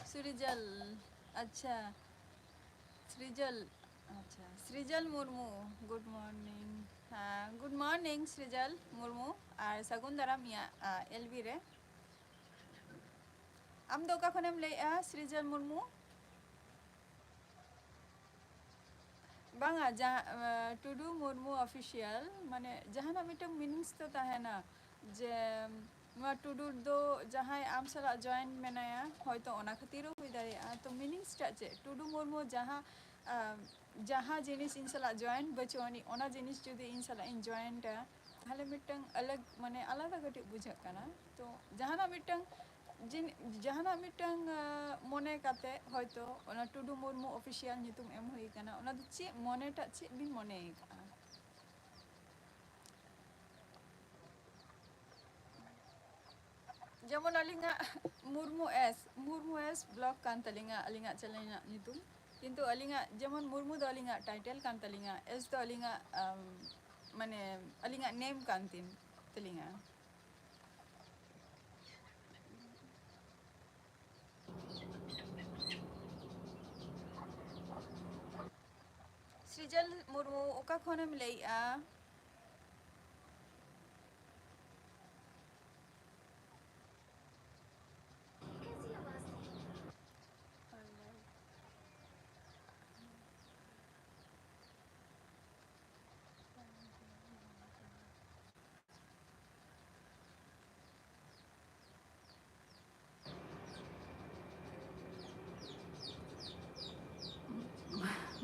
ᱥᱨᱤᱡᱚᱞ, ᱟᱪᱪᱷᱟ, ᱥᱨᱤᱡᱚᱞ, ᱟᱪᱪᱷᱟ, ᱥᱨᱤᱡᱚᱞ ᱢᱩᱨᱢᱩ, good morning. ᱦᱮᱸ, good morning ᱥᱨᱤᱡᱚᱞ ᱢᱩᱨᱢᱩ, ᱟᱨ ᱥᱟᱹᱜᱩᱱ ᱫᱟᱨᱟᱢ ᱤᱧᱟᱹᱜ, ᱟ, ᱮᱞ ᱵᱤ ᱨᱮ᱾ ᱟᱢ ᱫᱚ ᱚᱠᱟ ᱠᱷᱚᱱᱮᱢ ᱞᱟᱹᱭᱮᱜᱼᱟ ᱥᱨᱤᱡᱚᱞ ᱢᱩᱨᱢᱩ? ᱵᱟᱝᱟ, ᱡᱟᱦᱟᱸ, ᱟ, ᱴᱩᱰᱩ ᱢᱩᱨᱢᱩ ᱚᱯᱷᱤᱥᱤᱭᱟᱞ, ᱢᱟᱱᱮ ᱡᱟᱦᱟᱱᱟᱜ ᱢᱤᱫᱴᱟᱝ meanings ᱛᱚ ᱛᱟᱦᱮᱱᱟ, ᱡᱮ ᱱᱚᱣᱟ ᱴᱩᱰᱩ ᱫᱚ ᱡᱟᱦᱟᱸᱭ ᱟᱢ ᱥᱟᱞᱟᱜ join ᱢᱮᱱᱟᱭᱟ, ᱦᱚᱭᱛᱚ ᱚᱱᱟ ᱠᱷᱟᱹᱛᱤᱨ ᱦᱚᱸ ᱦᱩᱭ ᱫᱟᱲᱮᱭᱟᱜᱼᱟ᱾ ᱛᱚ meanings ᱴᱟᱜ ᱪᱮᱫ? ᱴᱩᱰᱩ ᱢᱩᱨᱢᱩ ᱡᱟᱦᱟᱸ, ᱟ, ᱡᱟᱦᱟᱸ ᱡᱤᱱᱤᱥ ᱤᱧ ᱥᱟᱞᱟᱜ join ᱵᱟᱹᱪᱩᱜ ᱟᱹᱱᱤᱡ, ᱚᱱᱟ ᱡᱤᱱᱤᱥ ᱡᱩᱫᱤ ᱤᱧ ᱥᱟᱞᱟᱜ ᱤᱧ join ᱟ, ᱛᱟᱦᱞᱮ ᱢᱤᱫᱴᱟᱝ ᱟᱞᱟᱜᱽ, ᱢᱟᱱᱮ ᱟᱞᱟᱫᱟ ᱠᱟᱹᱴᱤᱡ ᱵᱩᱡᱷᱟᱹᱜ ᱠᱟᱱᱟ᱾ ᱛᱚ ᱡᱟᱦᱟᱱᱟᱜ ᱢᱤᱫᱴᱟᱝ ᱡᱤᱱ-, ᱡᱟᱦᱟᱱᱟᱜ ᱢᱤᱫᱴᱟᱝ, ᱟ, ᱢᱚᱱᱮ ᱠᱟᱛᱮ ᱦᱚᱭᱛᱚ ᱚᱱᱟ ᱴᱩᱰᱩ ᱢᱩᱨᱢᱩ ᱚᱯᱷᱤᱥᱤᱭᱟᱞ ᱧᱩᱛᱩᱢ ᱮᱢ ᱦᱩᱭ ᱠᱟᱱᱟ, ᱚᱱᱟ ᱫᱚ ᱪᱮᱫ ᱢᱚᱱᱮᱴᱟᱜ ᱪᱮᱫ ᱵᱤᱱ ᱢᱚᱱᱮ ᱟᱠᱟᱫᱼᱟ? ᱡᱮᱢᱚᱱ ᱟᱹᱞᱤᱧᱟᱜ Murmu S, Murmu S blog ᱠᱟᱱ ᱛᱟᱹᱞᱤᱧᱟ ᱟᱹᱞᱤᱧᱟᱜ ᱪᱮᱱᱮᱞ ᱨᱮᱱᱟᱜ ᱧᱩᱛᱩᱢ, ᱠᱤᱱᱛᱩ ᱟᱹᱞᱤᱧᱟᱜ ᱡᱮᱢᱚᱱ ᱢᱩᱨᱢᱩ ᱫᱚ ᱟᱹᱞᱤᱧᱟᱜ ᱴᱟᱭᱴᱮᱞ ᱠᱟᱱ ᱛᱟᱹᱞᱤᱧᱟ, ᱮᱥ ᱫᱚ ᱟᱹᱞᱤᱧᱟᱜ, ᱟᱢ, ᱢᱟᱱᱮ ᱟᱹᱞᱤᱧᱟᱜ ᱱᱮᱢ ᱠᱟᱱ ᱛᱤᱧ, ᱛᱟᱹᱞᱤᱧᱟ᱾ ᱥᱨᱤᱡᱚᱞ ᱢᱩᱨᱢᱩ, ᱚᱠᱟ ᱠᱷᱚᱱᱮᱢ ᱞᱟᱹᱭᱮᱜᱼᱟ?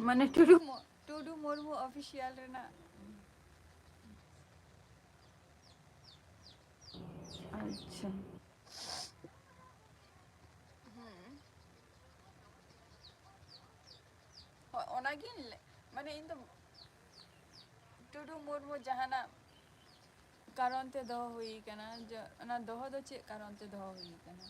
ᱢᱟᱱᱮ ᱴᱩᱰᱩ ᱢᱩ-, ᱴᱩᱰᱩ ᱢᱩᱨᱢᱩ ᱚᱯᱷᱤᱥᱤᱭᱟᱞ ᱨᱮᱱᱟᱜ᱾ ᱟᱪᱪᱷᱟ᱾ ᱦᱩᱸ᱾ ᱦᱳᱭ, ᱚᱱᱟᱜᱤᱧ ᱞᱟᱹ-, ᱢᱟᱱᱮ ᱤᱧ ᱫᱚ ᱴᱩᱰᱩ ᱢᱩᱨᱢᱩ ᱡᱟᱦᱟᱱᱟᱜ ᱠᱟᱨᱚᱱ ᱛᱮ ᱫᱚᱦᱚ ᱦᱩᱭ ᱠᱟᱱᱟ, ᱡᱮ ᱚᱱᱟ ᱫᱚᱦᱚ ᱫᱚ ᱪᱮᱫ ᱠᱟᱨᱚᱱ ᱛᱮ ᱫᱚᱦᱚ ᱦᱩᱭ ᱠᱟᱱᱟ?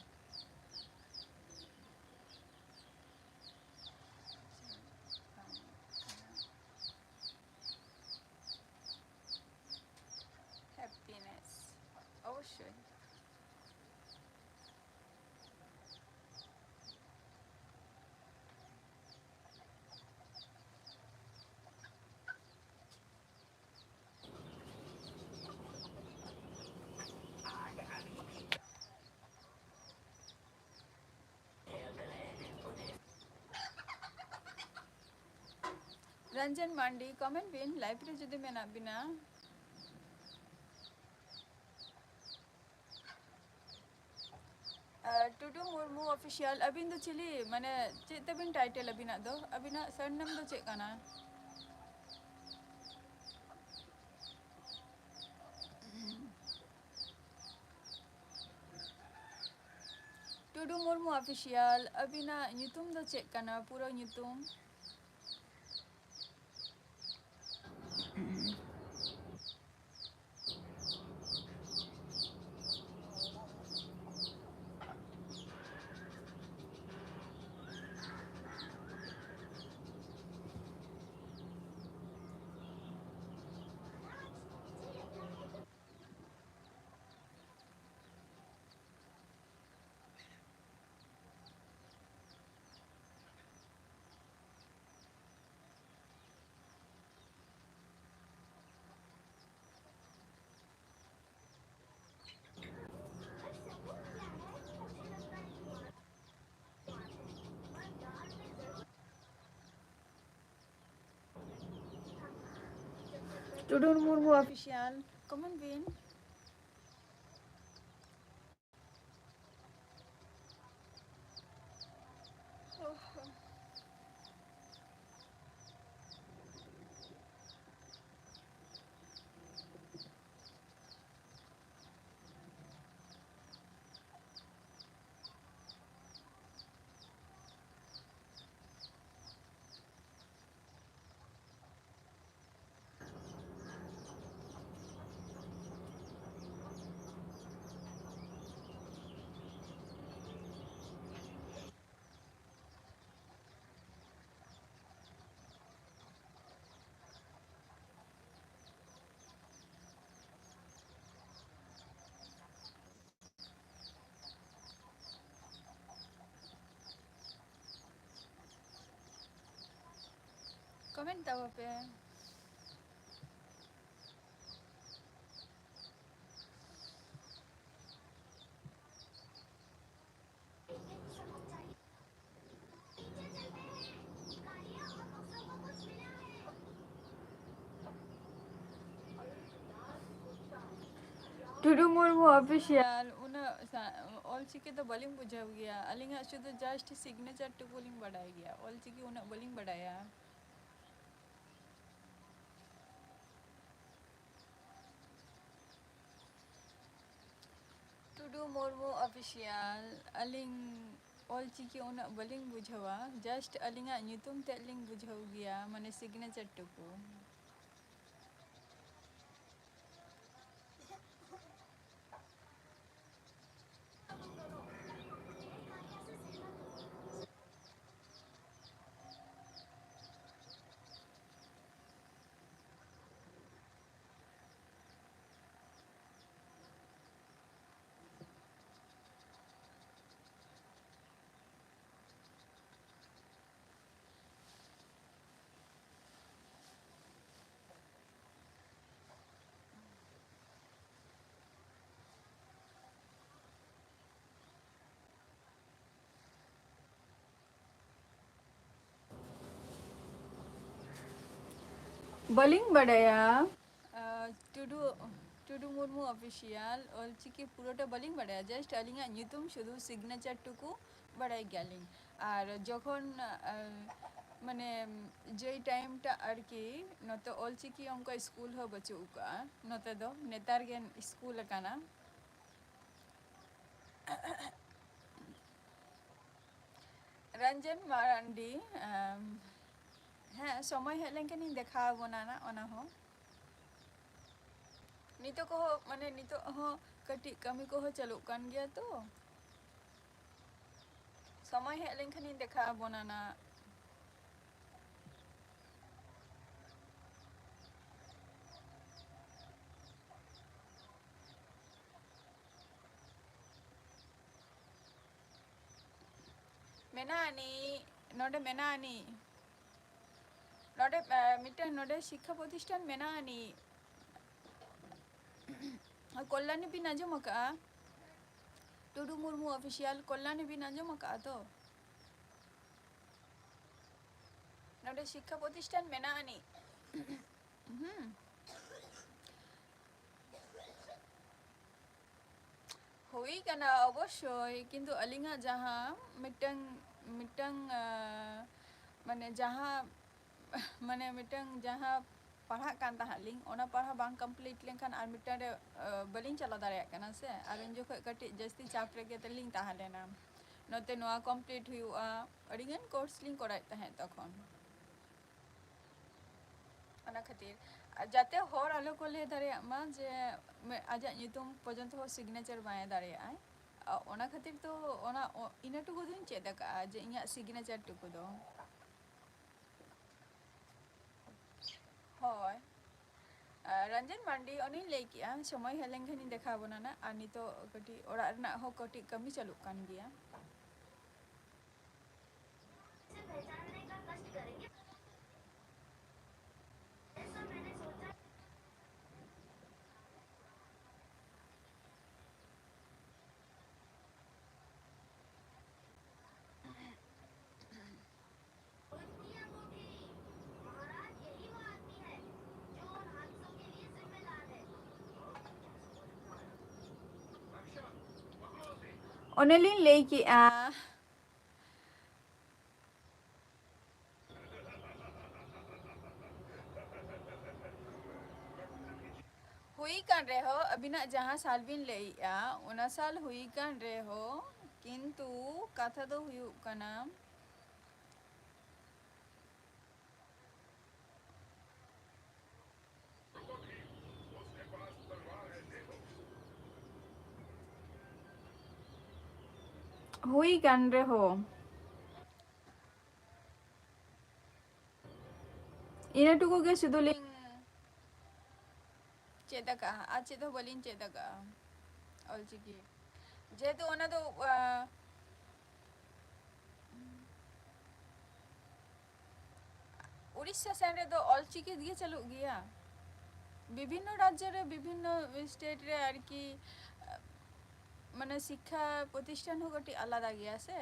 Happiness. ᱚᱵᱚᱥᱥᱳᱭ᱾ ᱨᱚᱧᱡᱚᱱ ᱢᱟᱱᱰᱤ, comment ᱵᱤᱱ, live ᱨᱮ ᱡᱩᱫᱤ ᱢᱮᱱᱟᱜ ᱵᱤᱱᱟ᱾ ᱟᱨ ᱴᱩᱰᱩ ᱢᱩᱨᱢᱩ Official, ᱟᱹᱵᱤᱱ ᱫᱚ ᱪᱤᱞᱤ, ᱢᱟᱱᱮ ᱪᱮᱫ ᱛᱟᱵᱤᱱ title ᱟᱹᱵᱤᱱᱟᱜ ᱫᱚ? ᱟᱹᱵᱤᱱᱟᱜ surname ᱫᱚ ᱪᱮᱫ ᱠᱟᱱᱟ? ᱴᱩᱰᱩ ᱢᱩᱨᱢᱩ Official, ᱟᱹᱵᱤᱱᱟᱜ ᱧᱩᱛᱩᱢ ᱫᱚ ᱪᱮᱫ ᱠᱟᱱᱟ, ᱯᱩᱨᱟᱹ ᱧᱩᱛᱩᱢ? ᱴᱩᱰᱩ ᱢᱩᱨᱢᱩ Official, comment ᱵᱤᱱ᱾ Comment ᱛᱟᱵᱚ ᱯᱮ᱾ ᱴᱩᱰᱩ ᱢᱩᱨᱢᱩ ᱚᱯᱷᱤᱥᱤᱭᱟᱞ, ᱩᱱᱟᱹᱜ ᱥᱟ-, ᱚᱞᱪᱤᱠᱤ ᱫᱚ ᱵᱟᱹᱞᱤᱧ ᱵᱩᱡᱷᱟᱹᱣ ᱜᱮᱭᱟ᱾ ᱟᱹᱞᱤᱧᱟᱜ ᱥᱩᱫᱷᱩ just signature ᱴᱩᱠᱩ ᱞᱤᱧ ᱵᱟᱰᱟᱭ ᱜᱮᱭᱟ, ᱚᱞᱪᱤᱠᱤ ᱩᱱᱟᱹᱜ ᱵᱟᱹᱞᱤᱧ ᱵᱟᱰᱟᱭᱟ᱾ ᱴᱩᱰᱩ ᱢᱩᱨᱢᱩ ᱚᱯᱷᱤᱥᱤᱭᱟᱞ, ᱟᱹᱞᱤᱧ ᱚᱞᱪᱤᱠᱤ ᱩᱱᱟᱹᱜ ᱵᱟᱹᱞᱤᱧ ᱵᱩᱡᱷᱟᱹᱣᱟ, just ᱟᱹᱞᱤᱧᱟᱜ ᱧᱩᱛᱩᱢ ᱛᱮᱫ ᱞᱤᱧ ᱵᱩᱡᱷᱟᱹᱣ ᱜᱮᱭᱟ, ᱢᱟᱱᱮ signature ᱴᱩᱠᱩ᱾ ᱵᱟᱹᱞᱤᱧ ᱵᱟᱰᱟᱭᱟ᱾ ᱟᱸ, ᱴᱩᱰᱩ, ᱴᱩᱰᱩ ᱢᱩᱨᱢᱩ ᱚᱯᱷᱤᱥᱤᱭᱟᱞ ᱚᱞᱪᱤᱠᱤ ᱯᱩᱨᱟᱹᱴᱟ ᱵᱟᱹᱞᱤᱧ ᱵᱟᱰᱟᱭᱟ, just ᱟᱹᱞᱤᱧᱟᱜ ᱧᱩᱛᱩᱢ ᱥᱩᱫᱷᱩ signature ᱴᱩᱠᱩ ᱵᱟᱰᱟᱭ ᱜᱮᱭᱟᱞᱤᱧ᱾ ᱟᱨ ᱡᱚᱠᱷᱚᱱ, ᱟᱸ, ᱢᱟᱱᱮ, ᱡᱮᱭ time ᱴᱟ ᱟᱨᱠᱤ ᱱᱚᱛᱮ ᱚᱞᱪᱤᱠᱤ ᱚᱱᱠᱟ ᱥᱠᱩᱞ ᱦᱚᱸ ᱵᱟᱹᱪᱩᱜ ᱟᱠᱟᱜᱼᱟ ᱱᱚᱛᱮ ᱫᱚ, ᱱᱮᱛᱟᱨ ᱜᱮ ᱥᱠᱩᱞ ᱟᱠᱟᱱᱟ᱾ ᱨᱚᱧᱡᱚᱱ ᱢᱟᱨᱟᱱᱰᱤ, ᱟᱢ, ᱦᱮᱸ, ᱥᱚᱢᱚᱭ ᱦᱮᱡ ᱞᱮᱱᱠᱷᱟᱱᱤᱧ ᱫᱮᱠᱷᱟᱣ ᱟᱵᱚᱱᱟ ᱱᱟᱜ ᱚᱱᱟ ᱦᱚᱸ᱾ ᱱᱤᱛᱚᱜ ᱠᱚᱦᱚᱸ, ᱢᱟᱱᱮ, ᱱᱤᱛᱚᱜ ᱦᱚᱸ ᱠᱟᱹᱴᱤᱡ ᱠᱟᱹᱢᱤ ᱠᱚᱦᱚᱸ ᱪᱟᱹᱞᱩᱜ ᱠᱟᱱ ᱜᱮᱭᱟ ᱛᱚ᱾ ᱥᱚᱢᱚᱭ ᱦᱮᱡ ᱞᱮᱱᱠᱷᱟᱱᱤᱧ ᱫᱮᱠᱷᱟᱣ ᱟᱵᱚᱱᱟ ᱱᱟᱜ᱾ ᱢᱮᱱᱟᱜ ᱟᱹᱱᱤᱡ, ᱱᱚᱰᱮ ᱢᱮᱱᱟᱜ ᱟᱹᱱᱤᱡ, ᱱᱚᱰᱮ, ᱮ, ᱢᱤᱫᱴᱟᱝ ᱱᱚᱰᱮ ᱥᱤᱠᱠᱷᱟ ᱯᱨᱚᱛᱤᱥᱴᱷᱟᱱ ᱢᱮᱱᱟᱜ ᱟᱹᱱᱤᱡ᱾ ᱠᱚᱞᱞᱟᱱᱤ ᱵᱤᱱ ᱟᱸᱡᱚᱢ ᱟᱠᱟᱫᱼᱟ? ᱴᱩᱰᱩ ᱢᱩᱨᱢᱩ ᱚᱯᱷᱤᱥᱤᱭᱟᱞ ᱠᱚᱞᱞᱟᱱᱤ ᱵᱤᱱ ᱟᱸᱡᱚᱢ ᱟᱠᱟᱫᱼᱟ ᱛᱚ? ᱱᱚᱰᱮ ᱥᱤᱠᱠᱷᱟ ᱯᱨᱚᱛᱤᱥᱴᱷᱟᱱ ᱢᱮᱱᱟᱜ ᱟᱹᱱᱤᱡ᱾ ᱦᱩᱸ᱾ ᱦᱩᱭ ᱠᱟᱱᱟ ᱚᱵᱚᱥᱥᱳᱭ, ᱠᱤᱱᱛᱩ ᱟᱹᱞᱤᱧᱟᱜ ᱡᱟᱦᱟᱸ ᱢᱤᱫᱴᱟᱝ, ᱢᱤᱫᱴᱟᱝ, ᱟᱸ, ᱢᱟᱱᱮ ᱡᱟᱦᱟᱸ, ᱢᱟᱱᱮ ᱢᱤᱫᱴᱟᱝ ᱡᱟᱦᱟᱸ ᱯᱟᱲᱦᱟᱜ ᱠᱟᱱ ᱛᱟᱦᱮᱸᱫ ᱞᱤᱧ, ᱚᱱᱟ ᱯᱟᱲᱦᱟᱣ ᱵᱟᱝ complete ᱞᱮᱱᱠᱷᱟᱱ ᱟᱨ ᱢᱤᱫᱴᱟᱝ ᱨᱮ, ᱟᱸ, ᱵᱟᱹᱞᱤᱧ ᱪᱟᱞᱟᱣ ᱫᱟᱲᱮᱭᱟᱜ ᱠᱟᱱᱟ ᱥᱮ᱾ ᱟᱨ ᱩᱱ ᱡᱚᱠᱷᱚᱱ ᱠᱟᱹᱴᱤᱡ ᱡᱟᱹᱥᱛᱤ ᱪᱟᱯ ᱨᱮᱜᱮ ᱛᱟᱹᱞᱤᱧ ᱛᱟᱦᱮᱸ ᱞᱮᱱᱟ, ᱱᱚᱛᱮ ᱱᱚᱣᱟ complete ᱦᱩᱭᱩᱜᱼᱟ, ᱟᱹᱰᱤᱜᱟᱱ course ᱞᱤᱧ ᱠᱚᱨᱟᱣᱮᱫ ᱛᱟᱦᱮᱸᱫ ᱛᱚᱠᱷᱚᱱ᱾ ᱚᱱᱟ ᱠᱷᱟᱹᱛᱤᱨ, ᱟᱨ ᱡᱟᱛᱮ ᱦᱚᱲ ᱟᱞᱚ ᱠᱚ ᱞᱟᱹᱭ ᱫᱟᱲᱮᱭᱟᱜ ᱢᱟ ᱡᱮ ᱢᱮ-, ᱟᱡᱟᱜ ᱧᱩᱛᱩᱢ ᱯᱚᱨᱡᱚᱱᱛᱚ ᱦᱚᱸ signature ᱵᱟᱭ ᱫᱟᱲᱮᱭᱟᱜᱼᱟᱭ᱾ ᱟ, ᱚᱱᱟ ᱠᱷᱟᱹᱛᱤᱨ ᱛᱚ ᱚᱱᱟ, ᱚ-, ᱤᱱᱟᱹ ᱴᱩᱠᱩ ᱫᱚᱧ ᱪᱮᱫ ᱟᱠᱟᱫᱼᱟ ᱡᱮ ᱤᱧᱟᱹᱜ signature ᱴᱩᱠᱩ ᱫᱚ᱾ ᱦᱳᱭ᱾ ᱟ, ᱨᱚᱧᱡᱚᱱ ᱢᱟᱱᱰᱤ, ᱚᱱᱮᱧ ᱞᱟᱹᱭ ᱠᱮᱜᱼᱟ, ᱥᱚᱢᱚᱭ ᱦᱮᱡ ᱞᱮᱱᱠᱷᱟᱱᱤᱧ ᱫᱮᱠᱷᱟᱣ ᱟᱵᱚᱱᱟ ᱱᱟᱜ᱾ ᱟᱨ ᱱᱤᱛᱚᱜ ᱠᱟᱹᱴᱤᱡ ᱚᱲᱟᱜ ᱨᱮᱱᱟᱜ ᱦᱚᱸ ᱠᱟᱹᱴᱤᱡ ᱠᱟᱹᱢᱤ ᱪᱟᱹᱞᱩᱜ ᱠᱟᱱ ᱜᱮᱭᱟ᱾ ᱚᱱᱮᱞᱤᱧ ᱞᱟᱹᱭ ᱠᱮᱜᱼᱟ, ᱦᱩᱭ ᱠᱟᱱ ᱨᱮᱦᱚᱸ, ᱟᱹᱵᱤᱱᱟᱜ ᱡᱟᱦᱟᱸ ᱥᱟᱞ ᱵᱤᱱ ᱞᱟᱹᱭᱮᱜᱼᱟ, ᱚᱱᱟ ᱥᱟᱞ ᱦᱩᱭ ᱠᱟᱱ ᱨᱮᱦᱚᱸ, ᱠᱤᱱᱛᱩ ᱠᱟᱛᱷᱟ ᱫᱚ ᱦᱩᱭᱩᱜ ᱠᱟᱱᱟ, ᱦᱩᱭ ᱠᱟᱱ ᱨᱮᱦᱚᱸ, ᱤᱱᱟᱹ ᱴᱩᱠᱩ ᱜᱮ ᱥᱩᱫᱷᱩ ᱞᱤᱧ ᱪᱮᱫ ᱟᱠᱟᱫᱼᱟ, ᱟᱨ ᱪᱮᱫ ᱦᱚᱸ ᱵᱟᱹᱞᱤᱧ ᱪᱮᱫ ᱟᱠᱟᱫᱼᱟ ᱚᱞᱪᱤᱠᱤ᱾ ᱡᱮᱦᱮᱛᱩ ᱚᱱᱟ ᱫᱚ, ᱟ, ᱩᱲᱤᱥᱥᱟ ᱥᱮᱱ ᱨᱮᱫᱚ ᱚᱞᱪᱤᱠᱤ ᱜᱮ ᱪᱟᱹᱞᱩᱜ ᱜᱮᱭᱟ᱾ ᱵᱤᱵᱷᱤᱱᱱᱚ ᱨᱟᱡᱽᱡᱚ ᱨᱮ, ᱵᱤᱵᱷᱤᱱᱱᱚ state ᱨᱮ ᱟᱨᱠᱤ, ᱢᱟᱱᱮ ᱥᱤᱠᱠᱷᱟ ᱯᱨᱚᱛᱤᱥᱴᱷᱟᱱ ᱦᱚᱸ ᱠᱟᱹᱴᱤᱡ ᱟᱞᱟᱫᱟ ᱜᱮᱭᱟ ᱥᱮ᱾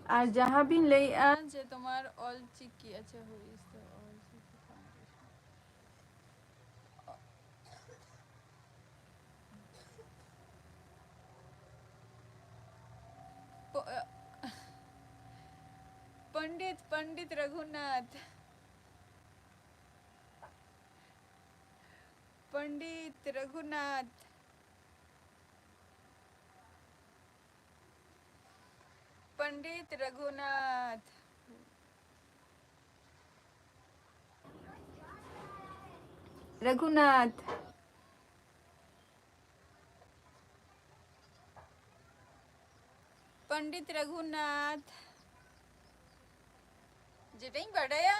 ᱟᱨ ᱡᱟᱦᱟᱸ ᱵᱤᱱ ᱞᱟᱹᱭᱮᱜᱼᱟ ᱡᱮ ᱛᱳᱢᱟᱨ ᱚᱞ ᱪᱤᱠᱤ, ᱟᱪᱪᱷᱟ, who is the Ol Chiki foundation? ᱯᱚ-, ᱯᱚᱱᱰᱤᱛ, ᱯᱚᱱᱰᱤᱛ ᱨᱚᱜᱷᱩᱱᱟᱛᱷ᱾ ᱯᱚᱱᱰᱤᱛ ᱨᱚᱜᱷᱩᱱᱟᱛᱷ᱾ ᱯᱚᱱᱰᱤᱛ ᱨᱚᱜᱷᱩᱱᱟᱛᱷ᱾ ᱨᱚᱜᱷᱩᱱᱟᱛᱷ᱾ ᱯᱚᱱᱰᱤᱛ ᱨᱚᱜᱷᱩᱱᱟᱛᱷ᱾ ᱡᱮᱴᱟᱧ ᱵᱟᱰᱟᱭᱟ,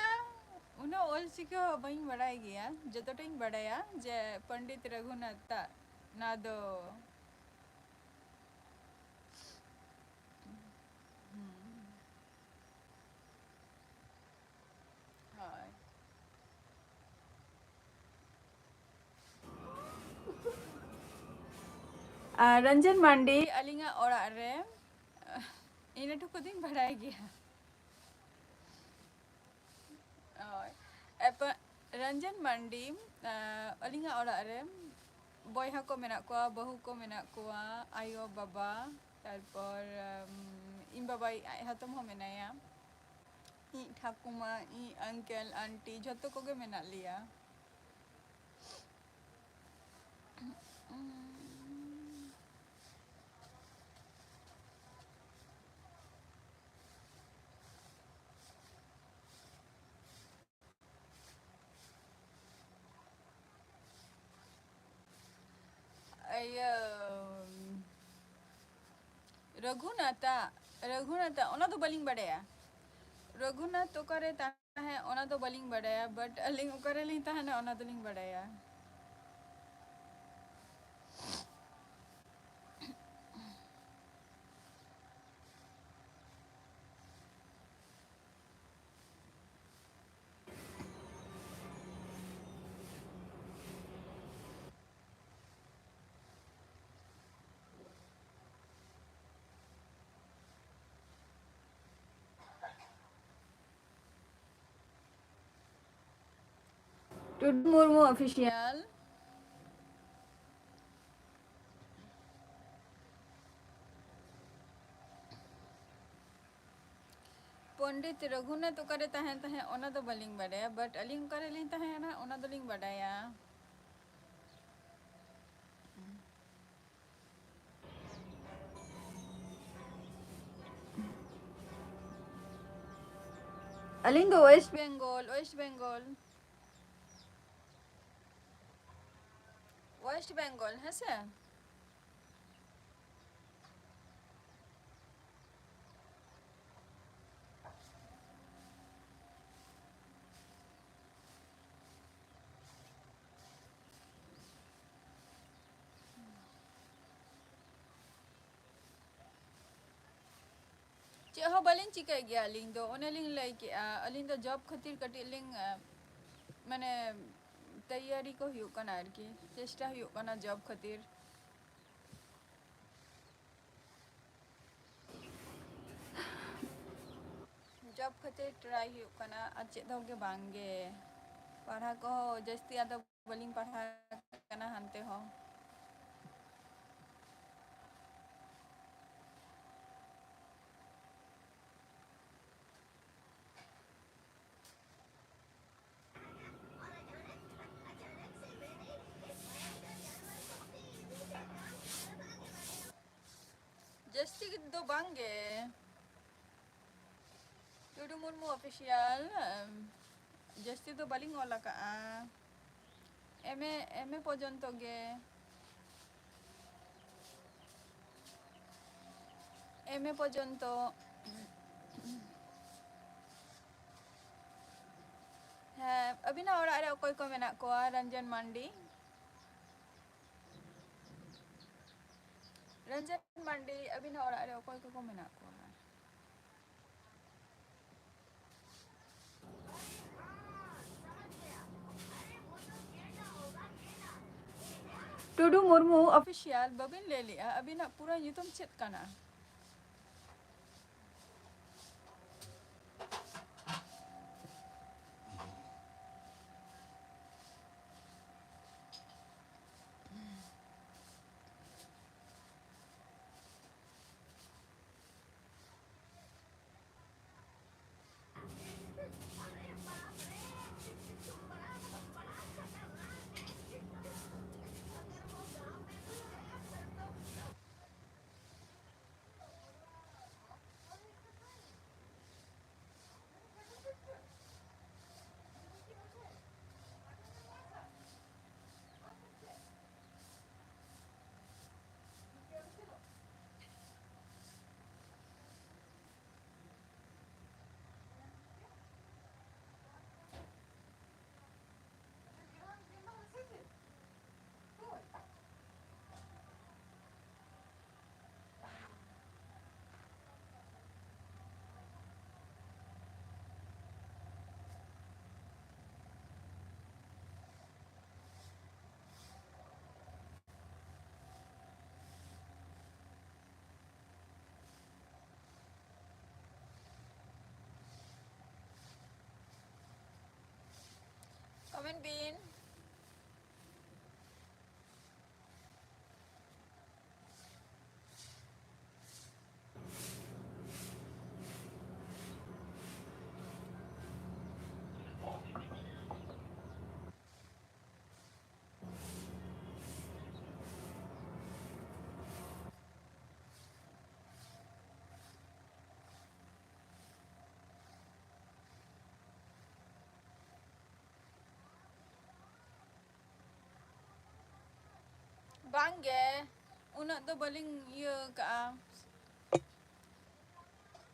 ᱩᱱᱟᱹᱜ ᱚᱞ ᱪᱤᱠᱤ ᱦᱚᱸ ᱵᱟᱹᱧ ᱵᱟᱰᱟᱭ ᱜᱮᱭᱟ᱾ ᱡᱚᱛᱚᱴᱟᱧ ᱵᱟᱰᱟᱭᱟ ᱡᱮ ᱯᱚᱱᱰᱤᱛ ᱨᱚᱜᱷᱩᱱᱟᱛᱷ ᱛᱟᱜ ᱱᱚᱣᱟ ᱫᱚ᱾ ᱦᱩᱸ᱾ ᱦᱳᱭ᱾ ᱟᱨ ᱨᱚᱧᱡᱚᱱ ᱢᱟᱱᱰᱤ, ᱟᱹᱞᱤᱧᱟᱜ ᱚᱲᱟᱜ ᱨᱮ, ᱤᱱᱟᱹ ᱴᱩᱠᱩ ᱫᱚᱧ ᱵᱟᱲᱟᱭ ᱜᱮᱭᱟ᱾ ᱦᱳᱭ᱾ ᱮᱯ-, ᱨᱚᱧᱡᱚᱱ ᱢᱟᱱᱰᱤ, ᱟᱹᱞᱤᱧᱟᱜ ᱚᱲᱟᱜ ᱨᱮ ᱵᱚᱭᱦᱟ ᱠᱚ ᱢᱮᱱᱟᱜ ᱠᱚᱣᱟ, ᱵᱟᱹᱦᱩ ᱠᱚ ᱢᱮᱱᱟᱜ ᱠᱚᱣᱟ, ᱟᱭᱳ, ᱵᱟᱵᱟ, ᱛᱟᱨᱯᱚᱨ, ᱟᱢ, ᱤᱧ ᱵᱟᱵᱟᱭᱤᱡ ᱟᱡ ᱦᱟᱛᱚᱢ ᱦᱚᱸ ᱢᱮᱱᱟᱭᱟ, ᱤᱧ ᱴᱷᱟᱠᱩᱢᱟ, ᱤᱧ uncle, aunty, ᱡᱷᱚᱛᱚ ᱠᱚᱜᱮ ᱢᱮᱱᱟᱜ ᱞᱮᱭᱟ᱾ ᱤᱭᱟᱹ, ᱨᱚᱜᱷᱩᱱᱟᱛᱷᱟ, ᱨᱚᱜᱷᱩᱱᱟᱛᱷᱟ, ᱚᱱᱟ ᱫᱚ ᱵᱟᱹᱞᱤᱧ ᱵᱟᱰᱟᱭᱟ᱾ ᱨᱚᱜᱷᱩᱱᱟᱛᱷ ᱚᱠᱟᱨᱮ ᱛᱟᱦᱮᱸ, ᱚᱱᱟ ᱫᱚ ᱵᱟᱹᱞᱤᱧ ᱵᱟᱰᱟᱭᱟ, but ᱟᱹᱞᱤᱧ ᱚᱠᱟᱨᱮᱞᱤᱧ ᱛᱟᱦᱮᱱᱟ, ᱚᱱᱟ ᱫᱚᱞᱤᱧ ᱵᱟᱰᱟᱭᱟ᱾ ᱴᱩᱰᱩ ᱢᱩᱨᱢᱩ ᱚᱯᱷᱤᱥᱤᱭᱟᱞ᱾ ᱯᱚᱱᱰᱤᱛ ᱨᱚᱜᱷᱩᱱᱟᱛᱷ ᱚᱠᱟᱨᱮ ᱛᱟᱦᱮᱱ ᱛᱟᱦᱮᱸᱫ, ᱚᱱᱟ ᱫᱚ ᱵᱟᱹᱞᱤᱧ ᱵᱟᱰᱟᱭᱟ, but ᱟᱹᱞᱤᱧ ᱚᱠᱟᱨᱮᱞᱤᱧ ᱛᱟᱦᱮᱸ ᱠᱟᱱᱟ, ᱚᱱᱟ ᱫᱚᱞᱤᱧ ᱵᱟᱰᱟᱭᱟ᱾ ᱟᱹᱞᱤᱧ ᱫᱚ West Bengal, West Bengal. West Bengal, ᱦᱮᱸ ᱥᱮ? ᱪᱮᱫ ᱦᱚᱸ ᱵᱟᱹᱞᱤᱧ ᱪᱤᱠᱟᱹᱭ ᱜᱮᱭᱟ ᱟᱹᱞᱤᱧ ᱫᱚ, ᱚᱱᱮ ᱞᱤᱧ ᱞᱟᱹᱭ ᱠᱮᱜᱼᱟ, ᱟᱹᱞᱤᱧ ᱫᱚ ᱡᱚᱵ ᱠᱷᱟᱹᱛᱤᱨ ᱠᱟᱹᱴᱤᱡ ᱞᱤᱧ, ᱟᱸ, ᱢᱟᱱᱮ, ᱛᱮᱭᱟᱨᱤ ᱠᱚ ᱦᱩᱭᱩᱜ ᱠᱟᱱᱟ ᱟᱨᱠᱤ, ᱪᱮᱥᱴᱟ ᱦᱩᱭᱩᱜ ᱠᱟᱱᱟ ᱡᱚᱵ ᱠᱷᱟᱹᱛᱤᱨ᱾ ᱡᱚᱵ ᱠᱷᱟᱹᱛᱤᱨ ᱴᱨᱟᱭ ᱦᱩᱭᱩᱜ ᱠᱟᱱᱟ, ᱟᱨ ᱪᱮᱫ ᱦᱚᱸ ᱜᱮ ᱵᱟᱝ ᱜᱮ᱾ ᱯᱟᱲᱦᱟᱣ ᱠᱚᱦᱚᱸ ᱡᱟᱹᱥᱛᱤ ᱟᱫᱚ ᱵᱟᱹᱞᱤᱧ ᱯᱟᱲᱦᱟᱣ ᱠᱟᱱᱟ ᱦᱟᱱᱛᱮ ᱦᱚᱸ᱾ ᱡᱟᱹᱥᱛᱤ ᱫᱚ ᱵᱟᱝ ᱜᱮ᱾ ᱴᱩᱰᱩ ᱢᱩᱨᱢᱩ ᱚᱯᱷᱤᱥᱤᱭᱟᱞ, ᱮᱢ, ᱡᱟᱹᱥᱛᱤ ᱫᱚ ᱵᱟᱹᱞᱤᱧ ᱚᱞ ᱟᱠᱟᱜᱼᱟ᱾ ᱮᱢ ᱮ, ᱮᱢ ᱮ ᱯᱚᱨᱡᱚᱱᱛᱚ ᱜᱮ᱾ ᱮᱢ ᱮ ᱯᱚᱨᱡᱚᱱᱛᱚ᱾ ᱦᱮᱸ, ᱟᱹᱵᱤᱱᱟᱜ ᱚᱲᱟᱜ ᱨᱮ ᱚᱠᱚᱭ ᱠᱚ ᱢᱮᱱᱟᱜ ᱠᱚᱣᱟ? ᱨᱚᱧᱡᱚᱱ ᱢᱟᱱᱰᱤ᱾ ᱨᱚᱧᱡᱚᱱ ᱢᱟᱱᱰᱤ, ᱟᱹᱵᱤᱱᱟᱜ ᱚᱲᱟᱜ ᱨᱮ ᱚᱠᱚᱭ ᱠᱚᱠᱚ ᱢᱮᱱᱟᱜ ᱠᱚᱣᱟ? ᱴᱩᱰᱩ ᱢᱩᱨᱢᱩ ᱚᱯᱷᱤᱥᱤᱭᱟᱞ ᱵᱟᱹᱵᱤᱱ ᱞᱟᱹᱭ ᱞᱮᱜᱼᱟ, ᱟᱹᱵᱤᱱᱟᱜ ᱯᱩᱨᱟᱹ ᱧᱩᱛᱩᱢ ᱪᱮᱫ ᱠᱟᱱᱟ? ᱵᱟᱝᱜᱮ, ᱩᱱᱟᱹᱜ ᱫᱚ ᱵᱟᱹᱞᱤᱧ ᱤᱭᱟᱹ ᱠᱟᱜᱼᱟ᱾